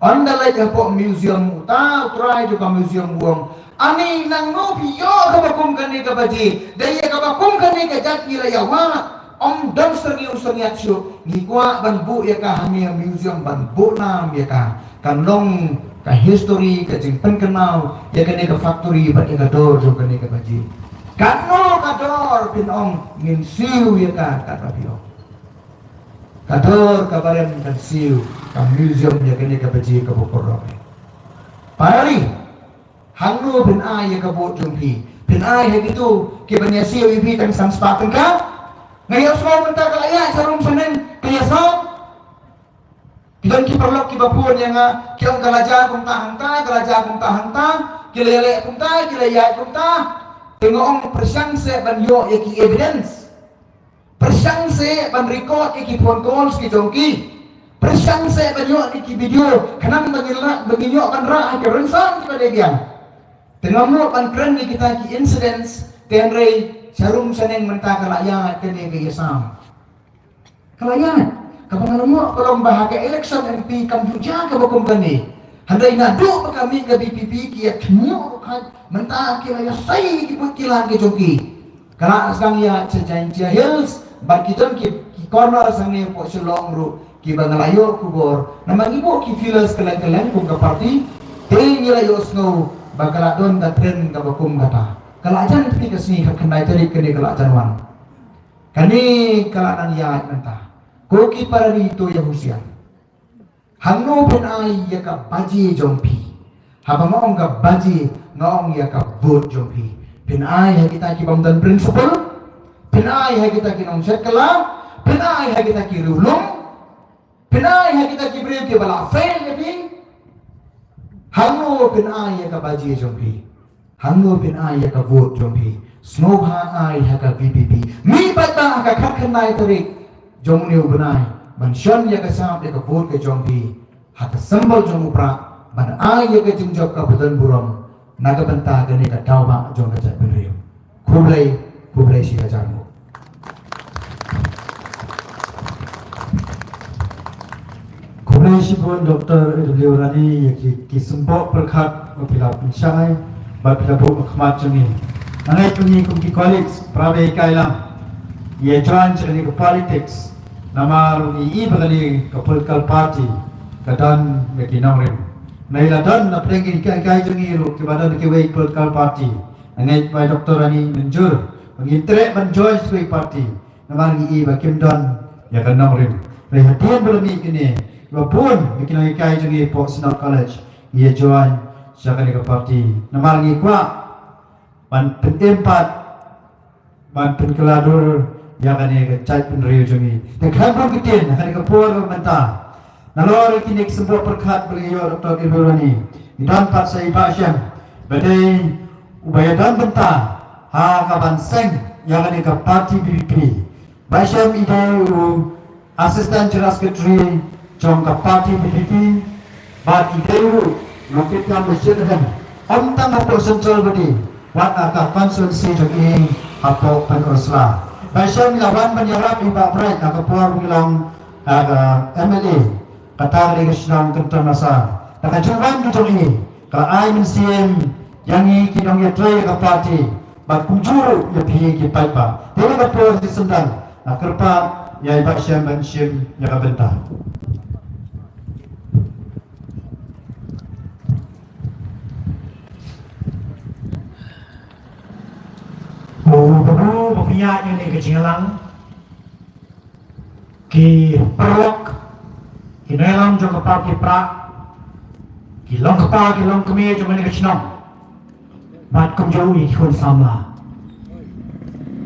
Ynda leit hapoh museum, uta u trai jong ka museum u ong, ani, nangno phi ïoh kaba kum kane ka baje? Dei ïa kaba kum kane ka jait ngi la ïa wad. Ym don syrngiew syrngiat shuh, ngi kwah ban buh ïa ka hangne ha museum, ban buh nam ïa ka. Kan long ka history, ka jingpynkynmaw ïa kane ka factory bad ïa ka dor jong kane ka baje. Katno ka dor phin ong, ngin siew ïa ka katba phi ong. Ka dor kaba rem kan siew, ka museum ïa kane ka baje kaba kordor. Para ri, hangno phin ai ïa ka vote jong phi? Phin ai ha kito kiban ïa siew ïa phi tang san spah tyngka? Nga ïohsngew mynta ka la ïaid sha rum sha neng ka ïasam. Ki don ki paralok kiba phone ïa nga, ki ong ka la jia kumta hangta, ka la jia kumta hangta, ki la ïaleh kumta, ki la ïaid kumta. Te nga ong, pyrshang seh ban ïoh ïa ki evidence. Pyrshang seh ban record ïa ki phone calls ki jong ki. Pyrshang seh ban ïoh ïa ki video, khnang ba ngin lah, ba ngin ïoh ban rah ha ki rynsan kiba dei biang. Te ngam nud ban kren ïa kita ki incidents, te hynrei sha rum sha neng mynta ka la ïaid kane ka ïasam. Ka la ïaid, kaba nga la ïoh ka long ba ha ka election M P kam ju jia kaba kum kane. Hynrei naduh ba ka mih ka V P P ki ïa thñiuh ruh khat, mynta ki la ïa sei ki buit ki lan ki jong ki. Ka la sdang ïaid sha Jaintia Hills, bad ki don ki, ki corner hangne hapoh Shillong ruh, kiba nga la ïoh khubor. Namar ngi buh ki feelers kylleng kylleng kum ka party, te ngi la ïohsngew ba ka la don ka trend kaba kum kata. Ka la jan kti ka sngi, khatkhyndai tarik kane ka la jan wan. Kane ka la nang ïaid mynta. Ko ki para ri, to ïa husiar. Hangno phin ai ïa ka baje jong phi? Haba nga ong ka baje, nga ong ïa ka vote jong phi. Phin ai ha kita ki bym don principle? Phin ai ha kita ki nongshet kylla? Phin ai ha kita ki riewlum? Phin ai ha kita ki briew kiba la fail ïa phi? Hangno phin ai ïa ka baje jong phi? Hangno phin ai ïa ka vote jong phi? Sngewbha ai ha ka V P P. Mih pat ba ha ka khatkhyndai tarik jong une u bnai, ban shon ïa ka sap ïa ka vote ka jong phi ha ka symbol jong u prah, ban ai ïa ka jingjop kaba don burom na ka bynta kane ka daw ba jong ka jaitbynriew. Khublei, khublei shihajar nguh. Khublei shibun Doctor A W Rani ïa ki, ki symboh pyrkhat ba phi la pynshai bad phi la buh ha khmat jong ngi. Nga ngeit ba ngi kum ki colleagues, para ba ïa kai lang, ïa join sha kane ka politics. Namar ngi i ba kane ka political party ka don ïa ki nongrim. Ngi la don na pdeng ki ïa kai jong ngi ruh kiba don kiwei political party. Nga ngeit ba Doctor Rani mynjur ba ngin treh ban join sha kawei party. Namar ngi i ba kim don ïa ka nongrim. Hynrei hadien ba la mih kine, ba bun na ki nonghikai jong ngi hapoh Synod College ïa join sha kane ka party. Namar ngi kwah ban pynim pat, ban pynkylla dur ïa kane ka jaitbynriew jong ngi. Te khlem pynkyntien ha kane ka por mynta, nalor kine ki symboh pyrkhat ba ngi ïoh Doctor Irbirwani, ngi don pat sa i Bah Shem ba dei uba ïadon bynta ha ka ban seng ïa kane ka party B P P. Bah Shem i dei u Assistant General Secretary jong ka party B P P, bad i dei ruh u nongkit kam ba shit hem, ym tang hapoh Central bad i, wat ha ka constituency jong i hapoh Pynursla. Bah Shem i la wan ban ïarap i Bah Bright ha ka por ba i long, ah, ka M L A, kata ka dei ka shnong Kynton Massar. Da ka jingwan ka jong i, ka la ai mynsiem ïa ngi ki nongïatrei ka party, bad kumjuh ruh ïa phi ki paidbah. Te ha kane ka por shi snem, nga kyrpad ïa i Bah Shem ban shim ïa ka bynta. Ko Babu, ba pynïaid ïa kane ka jingïalang, ki paralok, ki nongïalam jong ka party Prah, ki long kpa, ki long kmie jong kane ka shnong, bad kumjuh ïa ki khun samla.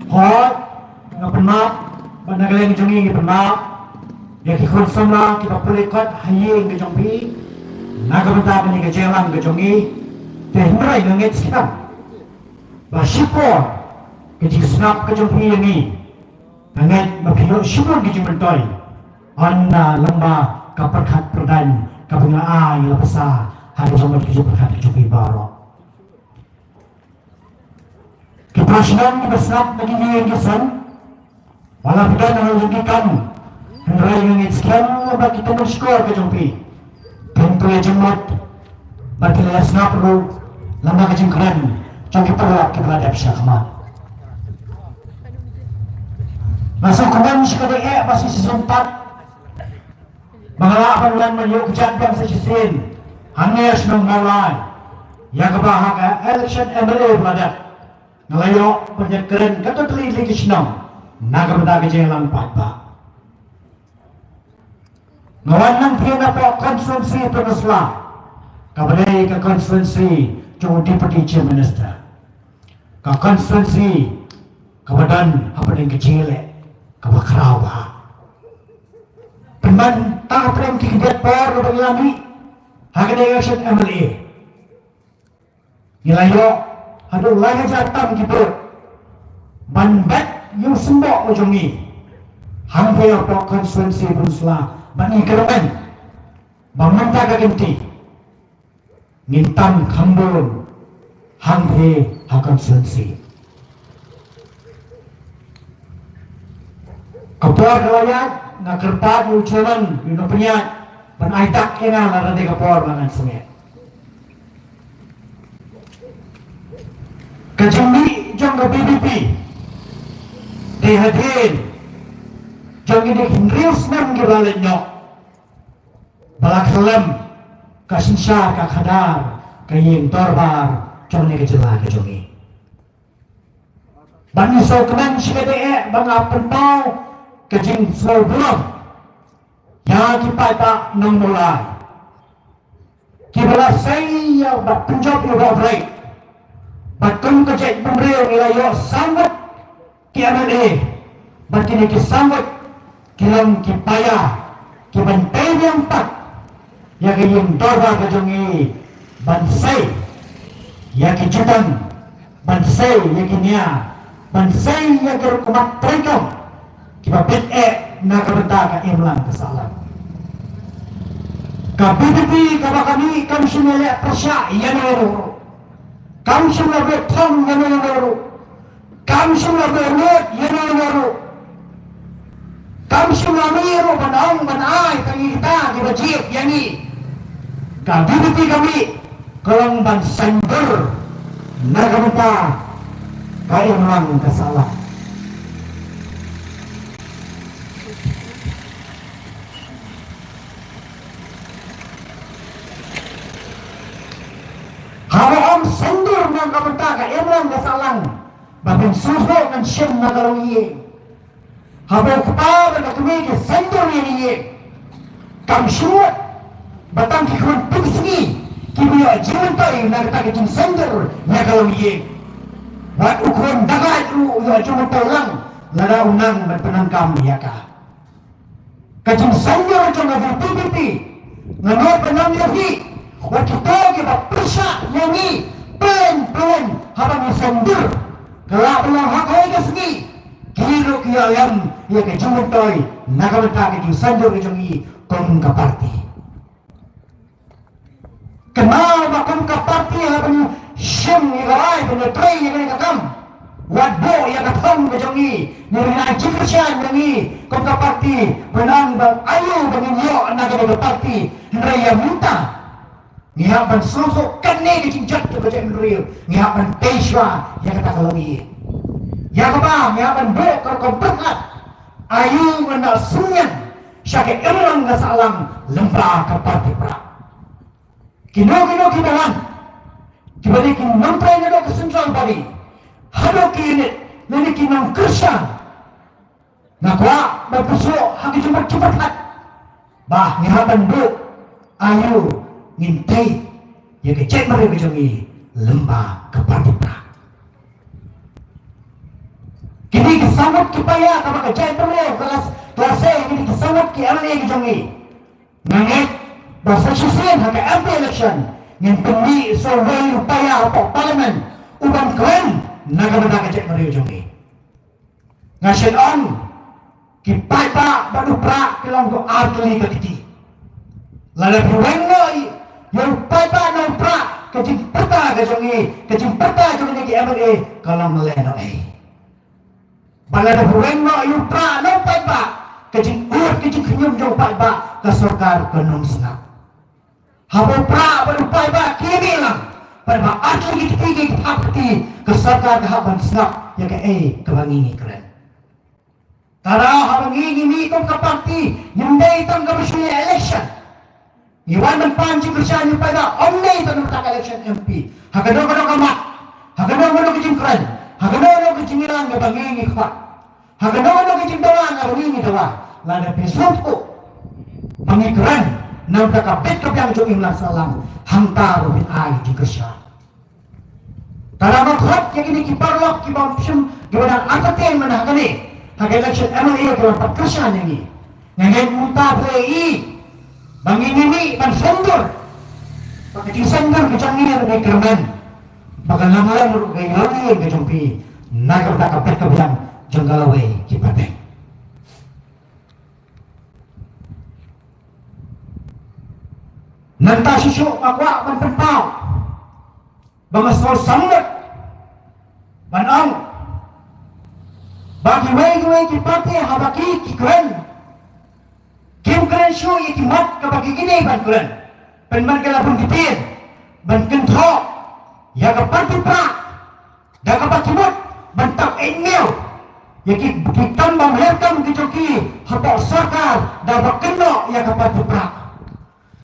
Hooid, nga pynmap, bad na ka liang jong ngi ngi pynmap ïa ki khun samla kiba pule kot ha ïing ka jong phi na ka bynta kane ka jingïalang ka jong ngi. Te hynrei nga ngeit skhem ba shipor ka jingsngap ka jong phi ïa ngi, nga ngeit ba phi ïoh shibun ki jingmyntoi, ynda lem bad ka pyrkhat pyrdaiñ kaba nga ai la pasa ha ka jingmut ka jingpyrkhat ka jong phi baroh. Ki para shnong kiba sngap na ki ïing ki sem, wat la phi don ha la ki kam, hynrei nga ngeit skhem ba ki tymmen shkor ka jong phi, phin pule jingmut bad phin ïa sngap ruh lem bad ka jingkren jong ki paralok kiba la dep shakhmat. Nga sngewkmen shikatdei eh ba sa shisien pat ba nga lah ban wan ban ïoh kjat biang sa shisien hangne ha shnong Mawlai, ïa kaba ha ka election M L A ba la dep nga la ïoh ban ïakren katto katne tylli ki shnong na ka bynta ka jingïalang paidbah. Nga wan nangtei napoh constituency Pynursla, kaba dei ka constituency jong u Deputy Chief Minister, ka constituency kaba don hapdeng ka jingïaleh kaba khraw bha. Pynban tang hapdeng ki khyndiat por ba ngi la mih ha kane ka election M L A, ngi la ïoh haduh lai hajar tam ki vote ban bat ïa u symboh u jong ngi hangtei hapoh constituency Pynursla. Bad ngi kyrmen ba mynta ka kynti ngin tam kham bun hangtei ha constituency. Ka por ka la ïaid, nga kyrpad ïa u chairman, ïa u nongpynïaid ban ai dak ïa nga, lada dei ka por ba ngan sangeh. Ka jingmih jong ka B B P dei hadien jong kine ki hynriew snem kiba la leit noh ba la khlem ka synshar ka khadar ka ïing dorbar jong kane ka jylla ka jong ngi. Bad ngi sngewkmen shikatdei eh ba nga pynpaw ka jingsngewburom ïa ki paidbah nong Mawlai kiba la sei ïa bad pynjop ïa u Bah Bright. Bad kum ka jaitbynriew ngi la ïoh saw ngut ki M L A, bad kine ki saw ngut ki long ki paia kiban pynïeng pat ïa ka ïing dorbar ka jong ngi, ban sei ïa ki jutang, ban sei ïa ki nia, ban sei ïa ki rukom treikam kiba bit eh na ka bynta ka imlang ka sahlang. Ka B B P kaba ka mih kam shym la leh pyrshah ïa no ïa no ruh. Kam shym la buh thong ïa no ïa no ruh. Kam shym la buh lut ïa no ïa no ruh. Kam shym la mih ruh ban ong ban ai tang ïa kita kiba jied ïa ngi. Ka B B P ka mih ka long ban saiñdur na ka bynta ka imlang ka sahlang. Haba ong saiñdur na ka bynta ka imlang ka sahlang, ba phin sngewthuh ngan shim na ka longïing. Haba u kpa bad ka kmie ki saiñdur ïa ïing, kam shym mut ba tang ki khun pynsngi Ki ba ïoh jingmyntoi na kata ka jingsyndur ïa ka longïing. Wat u khun dakaid ruh u ïoh jingmyntoi lang lada u nang ban pyndonkam ïa ka. Ka jingsyndur jong ka V P P T nga ong pyndonkam ïa phi. Wat kito ki ba pyrshah ïa ngi pynlong pynlong haba ngi syndur. Ka lah ban long ha kawei ka sngi ki ruh ki ïoh lem ïa ka jingmyntoi na ka bynta ka jingsyndur ka jong ngi kum ka parti. Kynmaw ba kum ka parti haba ngi shim ïa ka rai ban ïatrei ïa kane ka kam, wat buh ïa ka thong ka jong ngi, ngi ruh ngi ai jingkyrshan ïa ngi kum ka parti ban ong ba aïu ba ngin ïoh na kane ka parti. Hynrei ïa mynta ngi hap ban sngewthuh kane ka jingjot jong ka jaitbynriew, ngi hap ban tei shuwa ïa kata ka longïing. Ïa kaba ngi hap ban buh ka rukom pyrkhat, aïu ngan da synñiang sha ka imlang ka sahlang lyngba ka parti Prah. Kino kino kiba wan, kiba dei ki nongtrei naduh ka central body haduh ki unit, lane ki nongkyrshan, nga kwah ban pynshong ha ka jingmut jingpyrkhat ba ngi hap ban buh aïu ngin tei ïa ka jaitbynriew ka jong ngi lyngba ka parti Prah. Kine ki saw ngut ki paidbah kaba ka jaitbynriew ka la, ka la sei, kine ki saw ngut ki M L A ki jong ngi. Nga ngeit ba sa shisien ha ka M P election ngin pynmih sa uwei u paidbah hapoh Parliament u ban kren na ka bynta ka jaitbynriew jong ngi. Nga shen ong ki paidbah bad u Prah ki long ko ar tylli ka kti. Lada phi weng noh ïa u paidbah na u Prah, ka jingpyrta ka jong ngi, ka jingpyrta jong ngi ki M L A ka long lehnohei. Bad lada phi weng noh ïa u Prah na u paidbah, ka jingud ka jingkhñium jong u paidbah, ka sorkar kan ym sngap. Haba u Prah bad u paidbah ki mih lang, paidbah ar tylli ki kti ki thap kti, ka sorkar ka hap ban sngap ïa kaei kaba ngi ngi kren. Tara haba ngi ngi mih kum ka parti, ngim dei tang kaba shu ïa election. Ngi wan ban pan jingkyrshan ïa u paidbah, ym dei tang na ka election M P. Ha kano kano ka mat, ha kano kano ka jingkren, ha kano kano ka jingïalang kaba ngi ngi khot. Ha kano kano ka jingdawa kaba ngi ngi dawa, lada phi sngewthuh ba ngi kren na ka bynta ka bit ka biang jong imlang sahlang, hangta ruh phin ai jingkyrshan. Tara nga khot ïa kine ki paralok kiba ym shym, kiba dang entertain mynta ha kane, ha ka election M L A kiba pat kyrshan ïa ngi. Nga ngeit mynta phi i ba ngi ngi mih ban syndur, ba ka jingsyndur ka jong ngi ruh ngi kyrmen ba kan lam lem ruh ka ïohi ka jong phi na ka bynta ka bit ka biang jong ka lawei ki pateng. Nangta shisha nga kwah ban pynpaw ba nga sngew samut ban ong ba kiwei kiwei ki parti haba ki ki kren, kim kren shuh ïa ki mat kaba ki ki dei ban kren. Pynban ka la bun ki tieng ban kynthoh ïa ka parti Prah da kaba ki mut ban tap email ïa ki, ki kam bym her kam ki jong ki hapoh sorkar da ba kynnoh ïa ka parti Prah.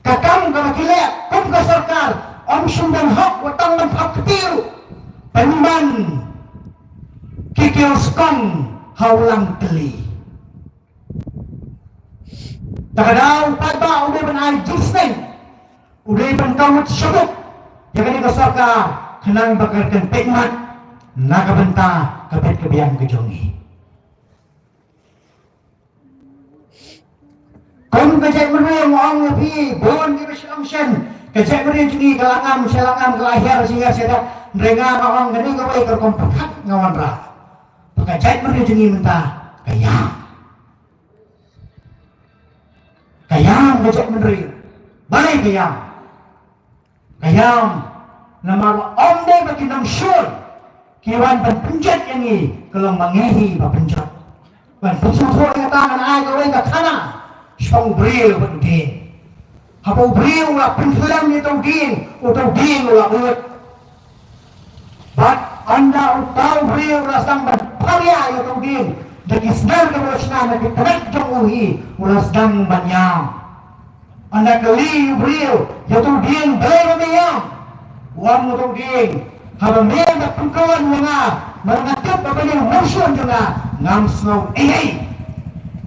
Ka kam kaba ki leh kum ka sorkar ym shym don hok wat tang ban thap kti ruh. Pynban ki kiew skong ha u lang tylli. Ta ka daw u paidbah u dei ban ai jingsneng, u dei ban kawut shabut ïa kane ka sorkar khnang ba ka kan peit mat na ka bynta ka bit ka biang ka jong ngi. Kum ka jaitbynriew nga ong ïa phi bun kiba shu ong shen ka jaitbynriew jong ngi ka la ngam sha la ngam, ka la hiar sha hiar sha da. Hynrei nga nga ong kane kawei ka rukom pyrkhat nga wanrah ba ka jaitbynriew jong ngi mynta ka ïam. Ka ïam ka jaitbynriew. Balei ka ïam? Ka ïam namar ba ym dei ba ki nongshun ki wan ban pynjot ïa ngi, ka long ma ngi hi ba pynjot. Ban pynsngewthuh ïa kata ngan ai kawei ka khana shaphang u briew bad u dieng. Haba u briew u la pynkhlem ïa uta u dieng, uta u dieng u la ud. Bad ynda uta u briew u la sdang ban pharia ïa uta u dieng da ki sner kaba u la shna na ki tnat jong u hi, u la sdang ban ïam. Ynda kylli u briew ïa uta u dieng balei ba me ïam, u ong uta u dieng, haba me da pynkulmar ïa nga, ma nga tip ba balei u nongshun jong nga, ngam sngew ei ei.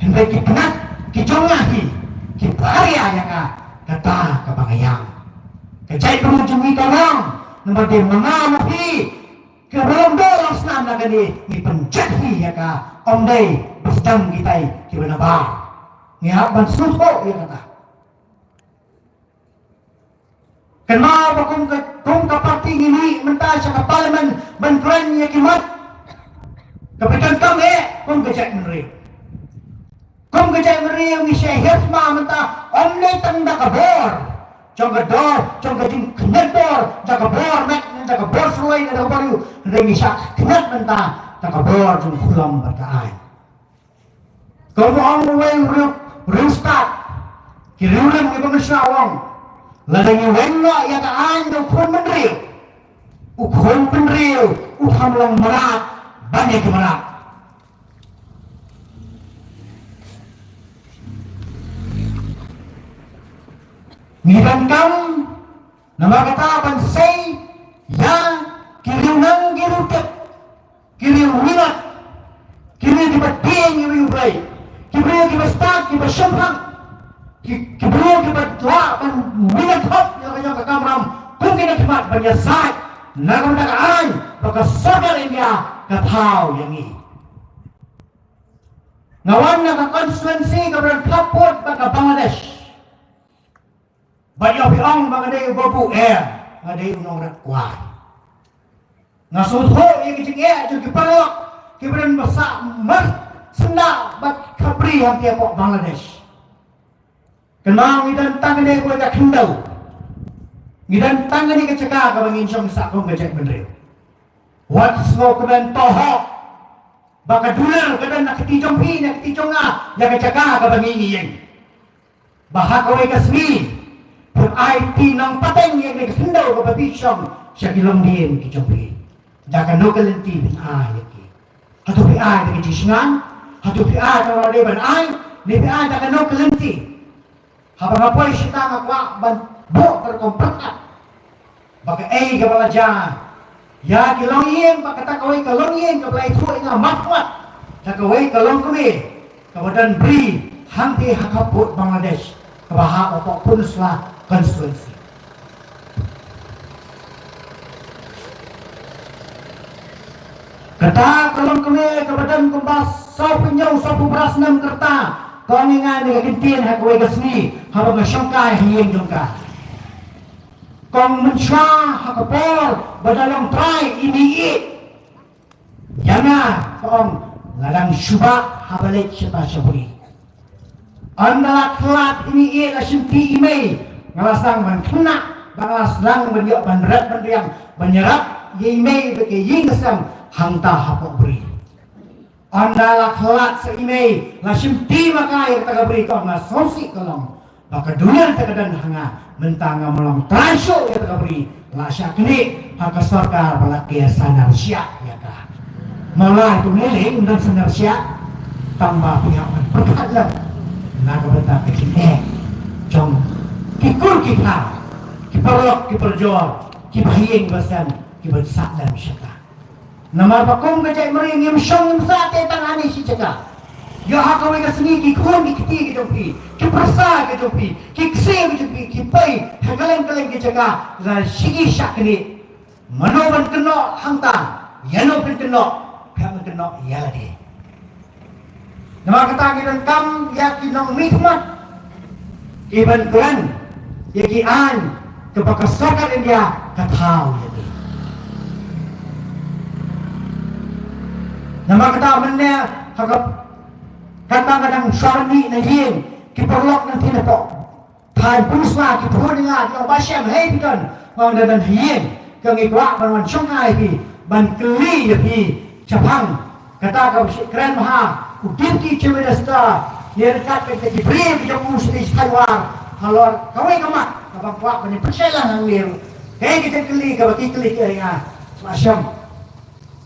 Hynrei ki tnat ki jong nga hi ki pharia ïa nga, kata kaba nga ïam. Ka jaitbynriew jong ngi ka long, namar dei ma nga ma phi, ka ba long dor long snam na kane, ngi pynjot hi ïa ka, ym dei ba sdang kitai kiba nabar. Ngi hap ban sngewthuh ïa kata. Kynmaw ba kum ka, kum ka party ngi mih mynta sha ka parliament ban kren ïa ki mat. Ka pyndonkam eh kum ka jaitbynriew. Kum ka jaitbynriew ngi shah hiar sma mynta, ym dei tang da ka bor jong ka dor, jong ka jingkynnoh bor, da ka bor met, da ka bor suloi, da ka bor ïew, hynrei ngi shah kynnoh mynta da ka bor jong u khulom bad ka aiñ. Kum ong uwei u riewstad, ki riewrim kiba mynshuwa ong, lada ngi weng noh ïa ka aiñ na u khun bynriew, u khun bynriew u kham long mrad ban ïa ki mrad. Ngi donkam namar kata ban sei ïa ki riew nang ki riew tep, ki riew minot, ki riew kiba tieng ïa u Blei, ki briew kiba stad kiba shemphang, ki, ki briew kiba lah ban minot hok ïa ka jong ka kamram kum kine ki mat ban ïasaid na ka bynta ka aiñ ba ka sorkar India ka thaw ïa ngi. Nga wan na ka constituency kaba don khappud bad ka Bangladesh. Bad ïoh phi ong ba nga dei u babu, eh, nga dei u nongrat kwai. Nga sngewthuh ïa ki jingeh jong ki paralok kiba don ba sah mar syndah bad khapri hangtei hapoh Bangladesh. Kynmaw ngi don tang kane kawei ka khyndew. Ngi don tang kane ka jaka kaba ngin shong sah kum ka jaitbynriew. Wat sngewkmen, tohok ba ka dulir ka don na ka kti jong phi, na ka kti jong nga, ïa ka jaka kaba ngi ïeng. Ba ha kawei ka sngi phin aiti nongpateng ïa kane ka khyndew kaba phi shong sha ki longdien ki jong phi. Da kano ka lynti phin ai ïa ki? Hato phi ai da ka jingsngain? Hato phi ai tang ba dei ban ai? Ne phi ai da kano ka lynti? Haba nga poi shata nga kwah ban buh ka rukom pyrkhat ba kaei kaba la jia ïa ki longïing, ba kata kawei ka longïing kaba la ïathuh ïa nga mat mat da kawei ka longkmie kaba don bri hangtei ha khappud Bangladesh, kaba hap hapoh Pynursla constituency. Kata ka longkmie kaba don kumba sawphew hynñiew sawphew phra snem ka rta, ka ong ïa nga ïa ka ktien ha kawei ka sngi haba nga shongkai ha ïing jong ka. Ka ong mynshuwa ha ka por ba da long trai i mei ïeit ïa nga, ka ong, nga dang shu bah haba leit shata sha bri. Ynda la khlad i mei ïeit, la shimti i mei, nga la sdang ban khynnah ba nga la sdang ban ïoh ban rep ban riang ban ïarap ïa i mei bad ka ïing ka sem hangta hapoh bri. Ynda la khlad sa i mei, la shimti ma ka ïa kata ka bri, ka ong, nga sngewsih ka long ba ka dulir te ka don ha nga, mynta ngam long trai shuh ïa kata ka bri. La shah knieh ha ka sorkar ba la ker sanar shiah ïa ka. Mawlai tu ngi leh ym don sanar shiah, tang ba phi hap ban pyrkhat lem na ka bynta ka jingeh jong ki kur ki kha, ki paralok ki parajor, ki bahaïing basem, ki ban sah lem sha ka. Namar ba kum ka jaitbynriew ngim shong ngim sah te tang ha kane shi jaka. Ïoh ha kawei ka sngi ki khun ki kti ki jong phi, ki pyrsa ki jong phi, ki ksiew ki jong phi, ki pei ha kylleng kylleng ki jaka, la shah knieh. Mano ban kynnoh hangta, ïano phin kynnoh, phi hap ban kynnoh ïa lade. Namar kata ngi donkam ïa ki nongmihkhmat ki ban kren ïa ki aiñ kiba ka sorkar India ka thaw ïa ki. Namar kata mynne ha ka, kata ka dang shuwa mih na ïing, ki paralok na thaiñ hapoh thaiñ Pynursla ki phone ïa nga, ki ong ba shem, hei phi don, nga ong da don ha ïing, ka ngi kwah ban wan shongkai ïa phi, ban kylli ïa phi shaphang kata kaba shu kren bha u Deputy Chief Minister, ne ryngkat bad kita ki briew ki jong u sha thaiñ War halor kawei ka mat kaba nga kwah ban pynshai lang hangne ruh. Kaei ka jingkylli kaba ki kylli ïa nga, ba shem,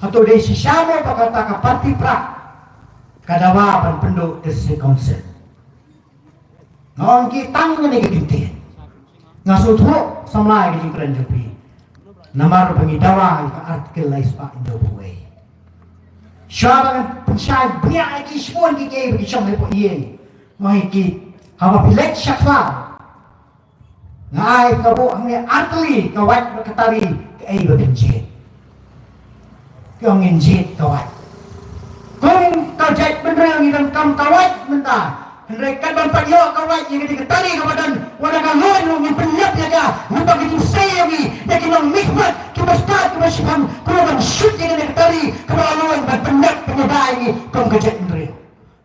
hato dei shisha mo ba kata ka party Prah ka dawa ban pynduh District Council? Nga ong ki tang kane ka kyntien. Nga sngewthuh samla ïa ka jingkren jong phi. Namar ba ngi dawa ïa ka Article lai spah hynñiewphew wei. Shuwa ba ngan pynshai bniah ïa ki, shibun ki, kiei ba ki shong hapoh ïing, nga ong ïa ki, haba phi leit sha khlaw, Nga ai ka buh hangne artylli, ka wait bad ka tari, kaei ba phin jied. Ki ong ngin jied ka wait. Kum ka jaitbynriew ngi donkam ka wait mynta. Hynrei katba ym pat ïoh ka wait ïa kane ka tari kaba don, wat la ka lun ruh ngin pynïap ïa ka, lyngba ka jingsiew ïa ngi da ki nongmihkhmat kiba stad kiba shiphang, kumno ban shoot ïa kane ka tari kaba la lun ban pynïap pynïada ïa ngi kum ka jaitbynriew.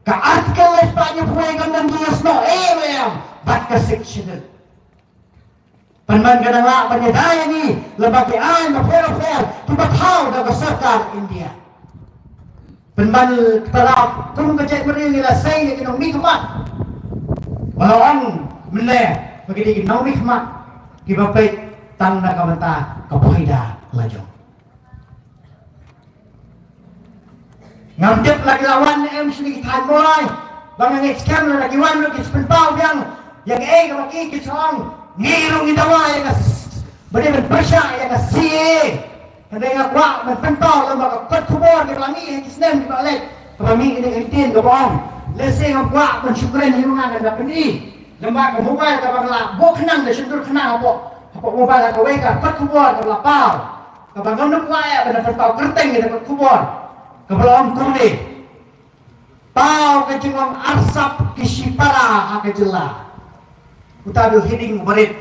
Ka Article lai spah hynñiewphew wei kam don jingïasnoh ei ei em bad ka Sixth Schedule. Pynban ka dang lah ban ïada ïa ngi lyngba ki aiñ bapher bapher kiba thaw da ka sorkar India. Pynban ka la kum ka jaitbynriew ngi la sei ïa ki nongmihkhmat. Ba la ong mynne ba ki dei ki nongmihkhmat kiba peit tang na ka bynta ka phuida la jong. Ngam tip la ki la wan ne em sha ki thaiñ Mawlai. Ba nga ngeit skhem la ki wan ruh ki sa pynpaw biang ïa kaei kaba ki, ki sa ong ngi ruh ngi dawa ïa ka s-, ba dei ban pyrshah ïa ka C A A. Hynrei nga kwah ban pynpaw lyngba ka kot khubor kaba la mih ha ki snem kiba la leit, kaba mih ïa ka ktien kaba ong. Lehse nga kwah ban shu kren ïa nga, nga da pyni lyngba ka mobile kaba nga la buh khnang da shyntur khnang hapoh, hapoh mobile ha kawei ka kot khubor kaba la paw. Kaba ngam kwah ïa ban pynpaw kyrteng ïa ka kot khubor kaba la ong kumne. Paw ka jinglong arsap ki shipara ha ka jylla. Uta u heading uba rit.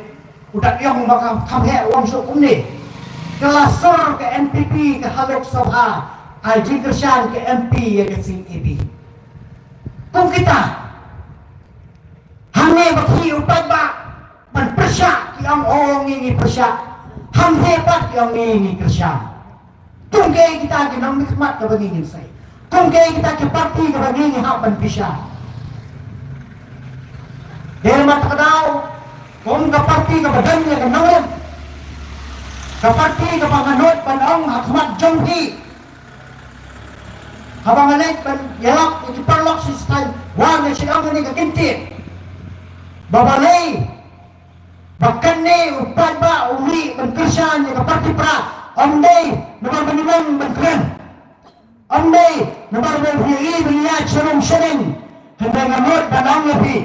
Uta u ong ba kham, kham heh u ong shuh kumne. Ka la sur ka N P P ka ha Lok Sabha, ka jingkyrshan ka M P ïa ka C A A. Kum kita. Hangne ba ki u paidbah ban pyrshah ki ong, oh, ngi ngi pyrshah. Hangne pat ki ong ngi ngi kyrshan. Kum kiei kita ki nongmihkhmat kaba ngi ngin sei? Kum kiei kita ki parti kaba ngi ngi hap ban pyrshah? Dei namar kata ka daw, kum ka parti kaba don ïa ka nongrim, ka parti kaba nga nud ban ong ha khmat jong phi, haba nga leit ban ïalap ïa ki paralok shisien, wan ïa shi ong ïa ka kynti ba balei ba kane u paidbah u mih ban kyrshan ïa ka parti para. Ym dei namar ba ngi long ban kren, ym dei namar ba phi ïohi ba ngi ïaid sharum shadien. Hynrei nga mut ban ong ïa phi,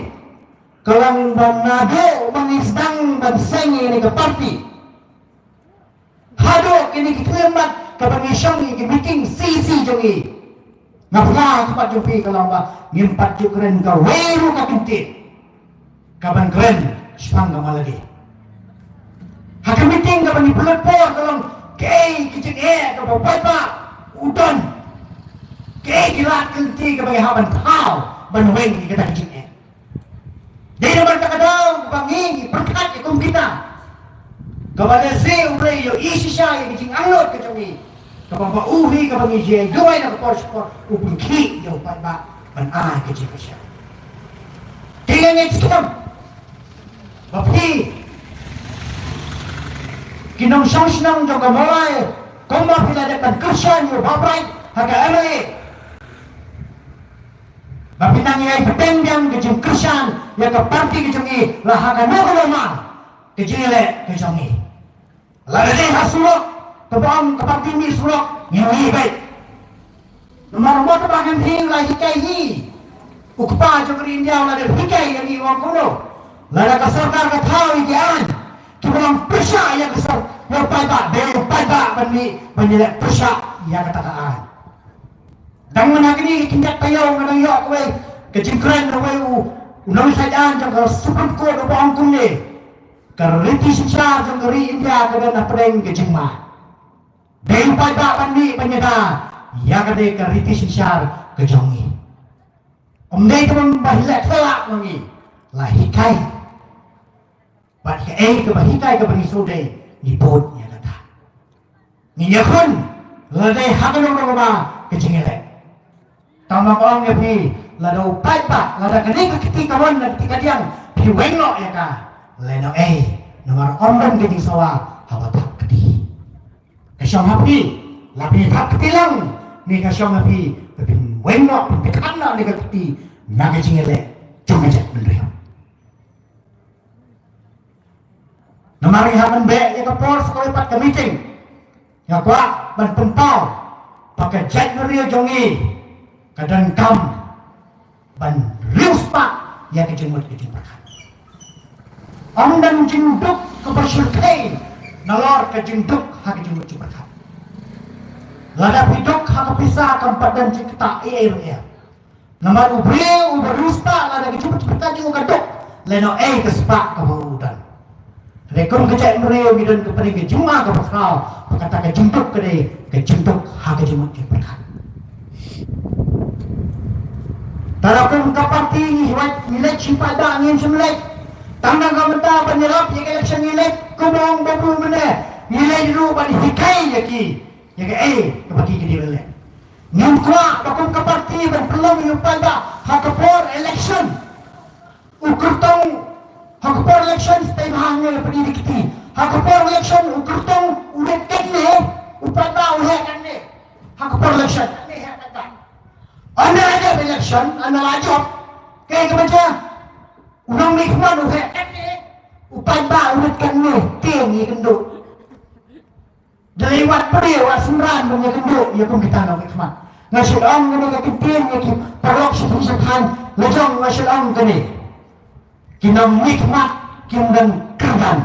ka long ba naduh ba ngi sdang ban seng ïa kane ka parti haduh kine ki khyllipmat kaba ngi shong ïa ki meeting C C jong ngi. Nga phla ha khmat jong phi ka long ba ngim pat ju kren kawei ruh ka kyntien kaban kren shaphang ka malade. Ha ka meeting kaba ngi pynlut por ka long kaei ka jingeh kaba u paidbah u don, kaei ki lad ki lynti kaba ngi hap ban thaw ban weng ïa kata ka jingeh. Dei namar kata ka daw ba ngi ngi pyrkhat ïa kum kita, kaba lehse U Blei u ïohi shisha ïa ka jingangnud ka jong ngi, kaba ba u hi kaba ngi ïa duwai na ka por sha ka por u pynkhih ïa u paidbah ban ai ka jingkyrshan. Te ngi ngeit skhem ba phi ki nongshong shnong jong ka Mawlai, kumba phi la dep ban kyrshan ïa u Bah Bright ha ka M L A, ba phi nang ïai bteng biang ka jingkyrshan ïa ka parti ka jong ngi la ha kano kano ma ka jingïaleh ka jong ngi. Lada dei ha surok, kaba ong ka parti mih surok, ngi mih beit. Namar mo, kaba ngam hi la hikai hi. U kpa jong ka ri India u la dep hikai ïa ngi, u ong kumno? Lada ka sorkar ka thaw ïa ki aiñ kiba long pyrshah ïa ka sor-, ïa u paidbah, dei u paidbah ban mih ban ïaleh pyrshah ïa kata ka aiñ. Dang mynta kine ki khyndiat taïew nga dang ïoh kawei ka jingkren na uwei u, u nongshait aiñ jong ka Supreme Court uba ong kumne: ka riti synshar jong ka ri India ka don hapdeng ka jingma. Dei u paidbah ban mih ban ïada ïa kane ka riti synshar ka jong ngi. Ym dei tang ba hi leh thlak ma ngi, la hikai. Bad kaei kaba hikai kaba ngi sngewdei ngi bud ïa kata. Ngin ïakhun lada dei ha kano kano kaba ka jingïaleh. Tang ba nga ong ïa phi, lada u paidbah, lada kane ka kti ka wan na ka kti kadiang, phi weng noh ïa ka, lehnoh ei, namar ym don ka jingsawa haba thap kti. Ka shong ha phi, la phi thap kti lang, ne ka shong ha phi ba phin weng noh, phin pyrkhat noh ïa ka kti na ka jingïaleh jong ka jaitbynriew. Namar ngi hap ban beh ïa ka por sa kawei pat ka meeting, nga kwah ban pynpaw ba ka jaitbynriew jong ngi ka donkam ban riewspah ïa ka jingmut ka jingpyrkhat. Ym don jingduk kaba shyrkhei nalor ka jingduk ha ka jingmut jingpyrkhat. Lada phi duk ha ka pisa kam pat don jingktah ei ei ruh ïa. Namar u briew uba riewspah lada ka jingmut jingpyrkhat jong u ka duk, lano ei ka spah kaba u don. Hynrei kum ka jaitbynriew ngi don ka pdeng ka jingma kaba khraw, ba kata ka jingduk ka dei ka jingduk ha ka jingmut jingpyrkhat. Tang kum ka parti ngi wat ngi leit shi paidbah ngim shym leit. Tang na ka mynta ban ïarap ïa ka election ngi leit kum ong ba bu mynne ngi leit ruh ban hikai ïa ki ïa kaei kaba ki ki dei ban leh. Ngim kwah ba kum ka parti ban pynlong ïa u paidbah ha ka por election. U kyrtong ha ka por election stay bha ngi la pynïadei kti. Ha ka por election u kyrtong u leit katne u paidbah u heh katne. Ha ka por election katne heh paidbah. Ynda la jop election ynda la jop kaei kaba jia u nongmihkhmat u heh katne u paidbah u leit katne tieng ïakynduh. Da lei wat briew wat synran ban ïakynduh ïa kum kita nongmihkhmat. Nga shu ong kane ka kyntien ïa ki paralok shiphew shiphew la jong nga shu ong kane. Ki nongmihkhmat kim don kyrdan.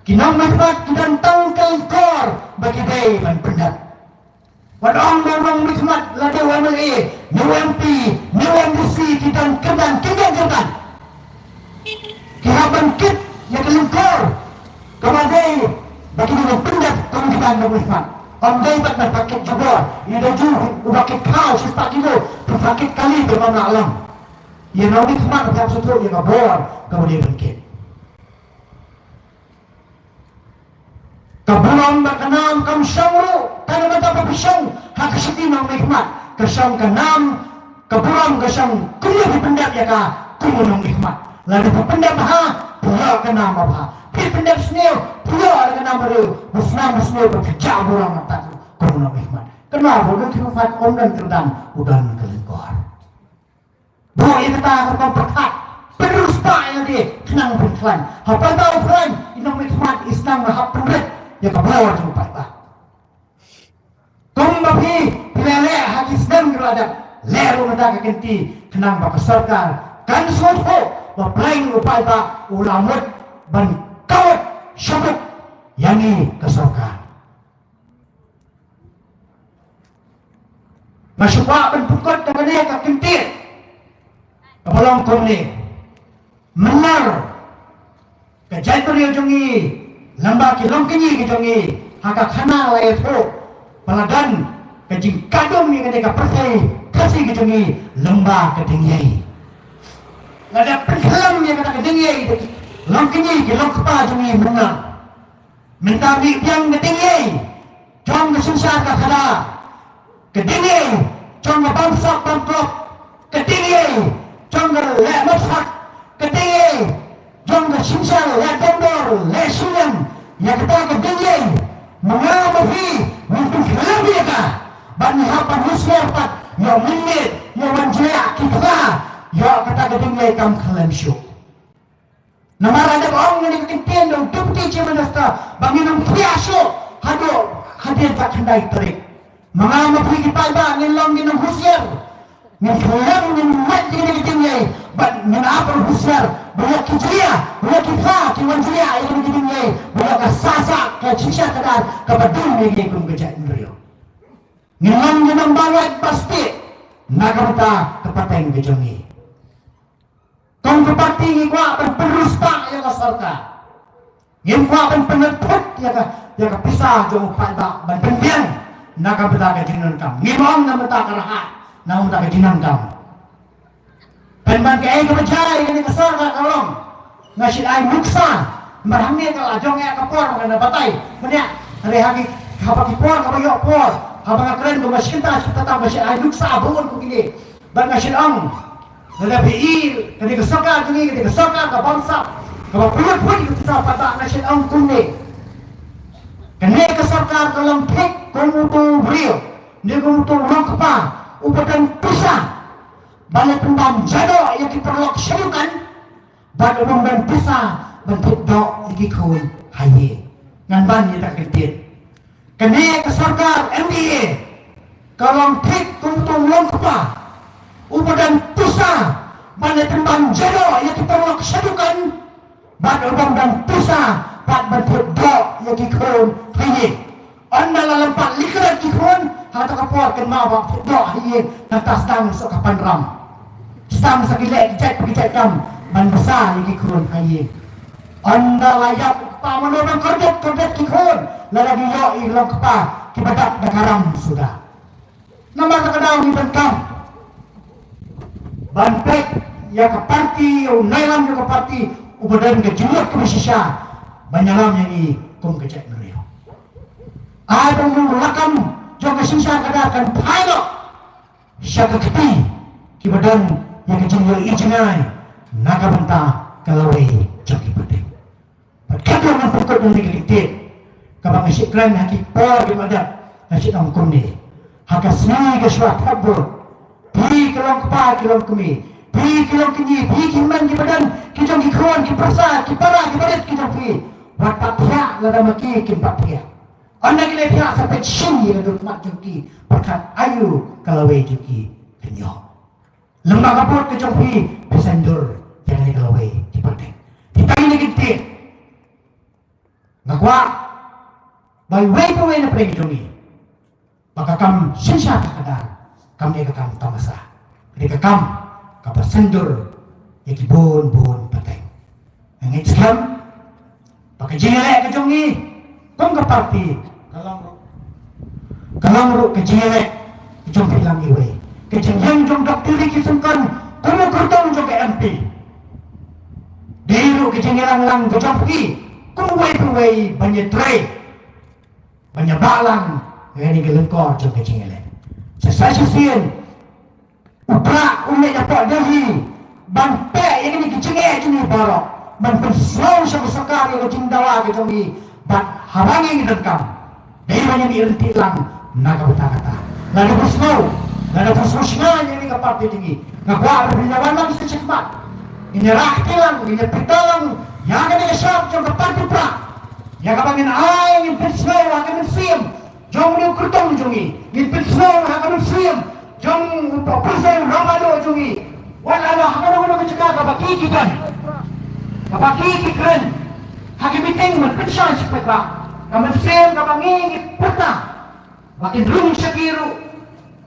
Ki nongmihkhmat ki don tang ka lyngkor ba ki dei ban pyndep. Wat ong ba u nongmihkhmat lada u MLA ne u MP ne u MDC ki don kyrdan ki don kyrdan. Ki hap ban kit ïa ka lyngkor kaba dei ba ki dei ban pyndep kum ki ban nongmihkhmat. Ym dei ban ban pha kit jubor ïa da ju uba kit khaw shi spah kilo pha kit kali te ba na alam. Ïa nongmihkhmat hap sngewthuh ïa ka bor kaba dei ban kit. Ka burom bad ka nam kam shong ruh, ka na bynta ba phi shong ha ka shakri nongmihkhmat, ka shong ka nam, ka burom ka shong kumno phi pyndep ïa ka kum u nongmihkhmat. Lada phi pyndep bha, phi ïoh ka nam bha. Phi pyndep sniew, phi ïoh ka nam briew, ba snam ba sniew ba phi jah burom mynta kum u nongmihkhmat. Ka nam ba u nongmihkhmat um don kyrdan, u don ka lyngkor. Buh ïa kata ka rukom pyrkhat. Pynrung spah ïa lade khnang phin khlaiñ. Haba u khlaiñ, i nongmihkhmat i sdang ban hap pynrit ïa ka bor jong u paidbah. Kumba phi, phi leh leh ha ki snem ki la dep. Leh ruh mynta ka kynti khnang ba ka sorkar kan sngewthuh ba pleng u paidbah u la mut ban kawat shabut ïa ngi ka sorkar. Nga shu kwah ban pynkut da kane ka kyntien kaba long kumne. Mynnar ka jaitbynriew jong ngi, lem bad ki longkñi ki jong ngi, ha ka khana la ïathuh ba la don ka jingkhatduh ïa kane ka pyrthei Khasi ki jong ngi lem bad ka dingïei. La dep pynkhlem ïa kata ka dingïei da ki longkñi ki longkpa jong ngi mynnar. Mynta mih biang ka dingïei jong ka synshar ka khadar, ka dingïei jong ka bamsap bamklop, ka dingïei jong ka leh mawthak, ka dingïei jong ka synshar leh donbor leh shiliang. Ïa kata ka dingïei ma nga ma phi ngi pynkhlem ïa ka. Bad ngi hap ban husiar pat, ïoh mynmiet, ïoh wan jia ki kla, ïoh kata ka dingïei kam khlem shuh. Namar la dep ong ïa kane ka kyntien da u Deputy Chief Minister ba ngin ym khia shuh haduh hadien ka khyndai tarik. Ma nga ma phi ki paidbah ngin long ki nonghusiar. Ngin khlem ngin mad ïa kane ka dingïei bad ngin ap ban husiar ba ïoh ki jia, ba ïoh ki pha ki wan jia ïa kane ka dingïei ba ïoh ka sah sah ka synshar khadar kaba dum ïa ngi kum ka jaitbynriew. Ngin long ki nongbawait ba stieh na ka bynta ka pateng ka jong ngi. Kum ka parti ngi kwah ban pynrung spah ïa ka sorkar. Ngim kwah ban pynlut phut ïa ka, ïa ka pisa jong u paidbah ban pynbiang na ka bynta ka jingdonkam. Ngim ong na bynta ka rahai, na bynta ka jingdonkam. Pynban kaei kaba jia ïa kane ka sorkar ka long. Nga shait ai nuksa. Namar hangne ka la jong ïa ka por ba nga na batai. Mynne hynrei ha ki, haba ki por kaba ïoh por, haba nga kren kumba shi kynta shi kynta tam nga shait ai nuksa ba un kum kine. Bad nga shait ong, lada phi i kane ka sorkar jong ngi, kane ka sorkar ka bamsap, kaba pynlut pynlut ka pisa paidbah, nga shait ong kumne. Kane ka sorkar ka long thik kum uto u briew ne kum uto u nongkpa uba don pisa ba leit pynbam jado ïa ki paralok sha dukan. Bad u bym don pisa ban thied doh ïa ki khun ha ïing. Ngan ban ïa ka kyntien. Kane ka sorkar MDA ka long thik kum uto u nongkpa uba don pisa ban ïa pynban jado ïa ki paralok sha dukan, bad u bym don pisa bad ban thied doh ïa ki khun ha ïing. Ynda la lympat likrat ki khun, ha kata ka por kynmaw ba thied doh ha ïing, nangta sdang sa ka panram, sdang sa ki leh ki jait ki jait kam ban bsa ïa ki khun ha ïing. Ynda la ïap u kpa mano ban kordit kordit ki khun, lada ki ïoh i long kpa kiba dap da ka ram suda. Namar kata ka daw ngi donkam ban peit ïa ka parti, ïa u nongïalam jong ka parti uba don ka jingmut kaba shisha ban ïalam ïa ngi kum ka jaitbynriew. Ai ba u nongïalam jong ka synshar ka dap kan phai noh sha ka kti kiba don ïa ka jingïohi jngai na ka bynta ka lawei jong ki pateng. Bad katno ngan pynkut ïa kane ka lynti kaba nga shah kren ha ki por kiba dap, nga shah ong kumne. Ha ka sngi ka shuwa thap vote, phi ki long kpa ki long kmie, phi ki long kñi, phi ki hynmen kiba don ki jong ki khun, ki pyrsa, ki para, ki barit ki jong phi, wat pat thiah lada ma ki kim pat thiah. Ynda ki leh thiah sa peit shisha ïa ka dohnud jong ki, pyrkhat aïu ka lawei jong ki kan ïoh. Lem bad ka vote ka jong phi, phi saiñdur ïa kane ka lawei ki pateng. Te tang ïa kine ki ktien nga kwah ba iwei pa iwei na pdeng jong ngi, ba ka kam synshar ka dang kam dei ka kam tamasa, ka dei ka kam kaba saiñdur ïa ki bun bun pateng. Nga ngeit skhem ba ka jingïaleh ka jong ngi kum ka parti ka long ruh, ka long ruh ka jingïaleh ka jong phi lang iwei. Ka jingïeng jong Doctor Ricky Syngkon kum u kyrtong jong ka M P, dei ruh ka jingïalang lang ka jong phi kum uwei pa uwei ban ïatrei, ban ïabah lang ïa kane ka lyngkor jong ka jingïaleh. Sa sa shisien u Prah un leit hapoh Delhi ban peit ïa kine ki jingeh jong ngi baroh, ban pynsngew sha ka sorkar ïa ka jingdawa ka jong ngi, bad haba ngi ngi donkam, dei ban ïa mih ryntih lang na ka bynta kata. Lada phi sngew, lada phi sngew shngaiñ ïa kane ka parti jong ngi, nga kwah ba phin ïa wan lang sha khmat, ngin ïa rah kti lang, ngin ïa pyrta lang ïa kane ka shap jong ka parti Prah, ïa kaba ngin ai, ngin pynsngew ha ka mynsiem jong une u kyrtong jong ngi, ngin pynsngew ha ka mynsiem jong u Professor Rabadoh jong ngi. Wat la ha kano kano ka jaka kaba ki ki don, kaba ki ki kren ha ki meeting, ban pynshai shaphang ka mynsiem kaba ngi ngi pyrta, ba kin rung sha ki ruh,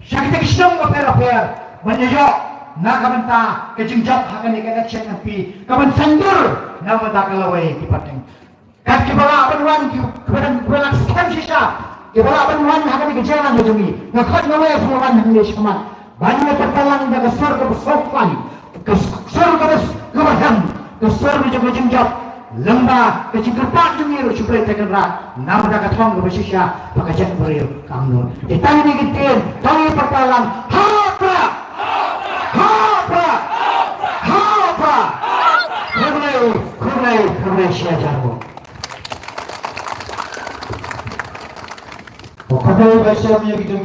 sha kita ki shnong bapher bapher, ban ïa ïoh na ka bynta ka jingjop ha kane ka election M P kaban saiñdur na ka bynta ka lawei ki pateng. Kat kiba lah ban wan, ki, kiba lah, kiba lah skhem shisha, kiba lah ban wan ha kane ka jingïalang ka jong ngi. Nga khot nga wer sha wan hangne shakhmat ban ïa pyrta lang da ka sur kaba sngewkhlaiñ, ka sur kaba s-, kaba hem, ka sur ka jong ka jingjop, lem bad ka jingkyrpad jong ngi ruh sha U Blei Trai Kynrad, namar ka thong kaba shisha bad ka jaitbynriew ka angnud. Te tang ïa kine ki ktien, to ïa pyrta lang, ha Prah! Ha Prah! Ha Prah! Khublei, khublei, khublei shi hajar nguh. Khublei ba shem ïa ki jong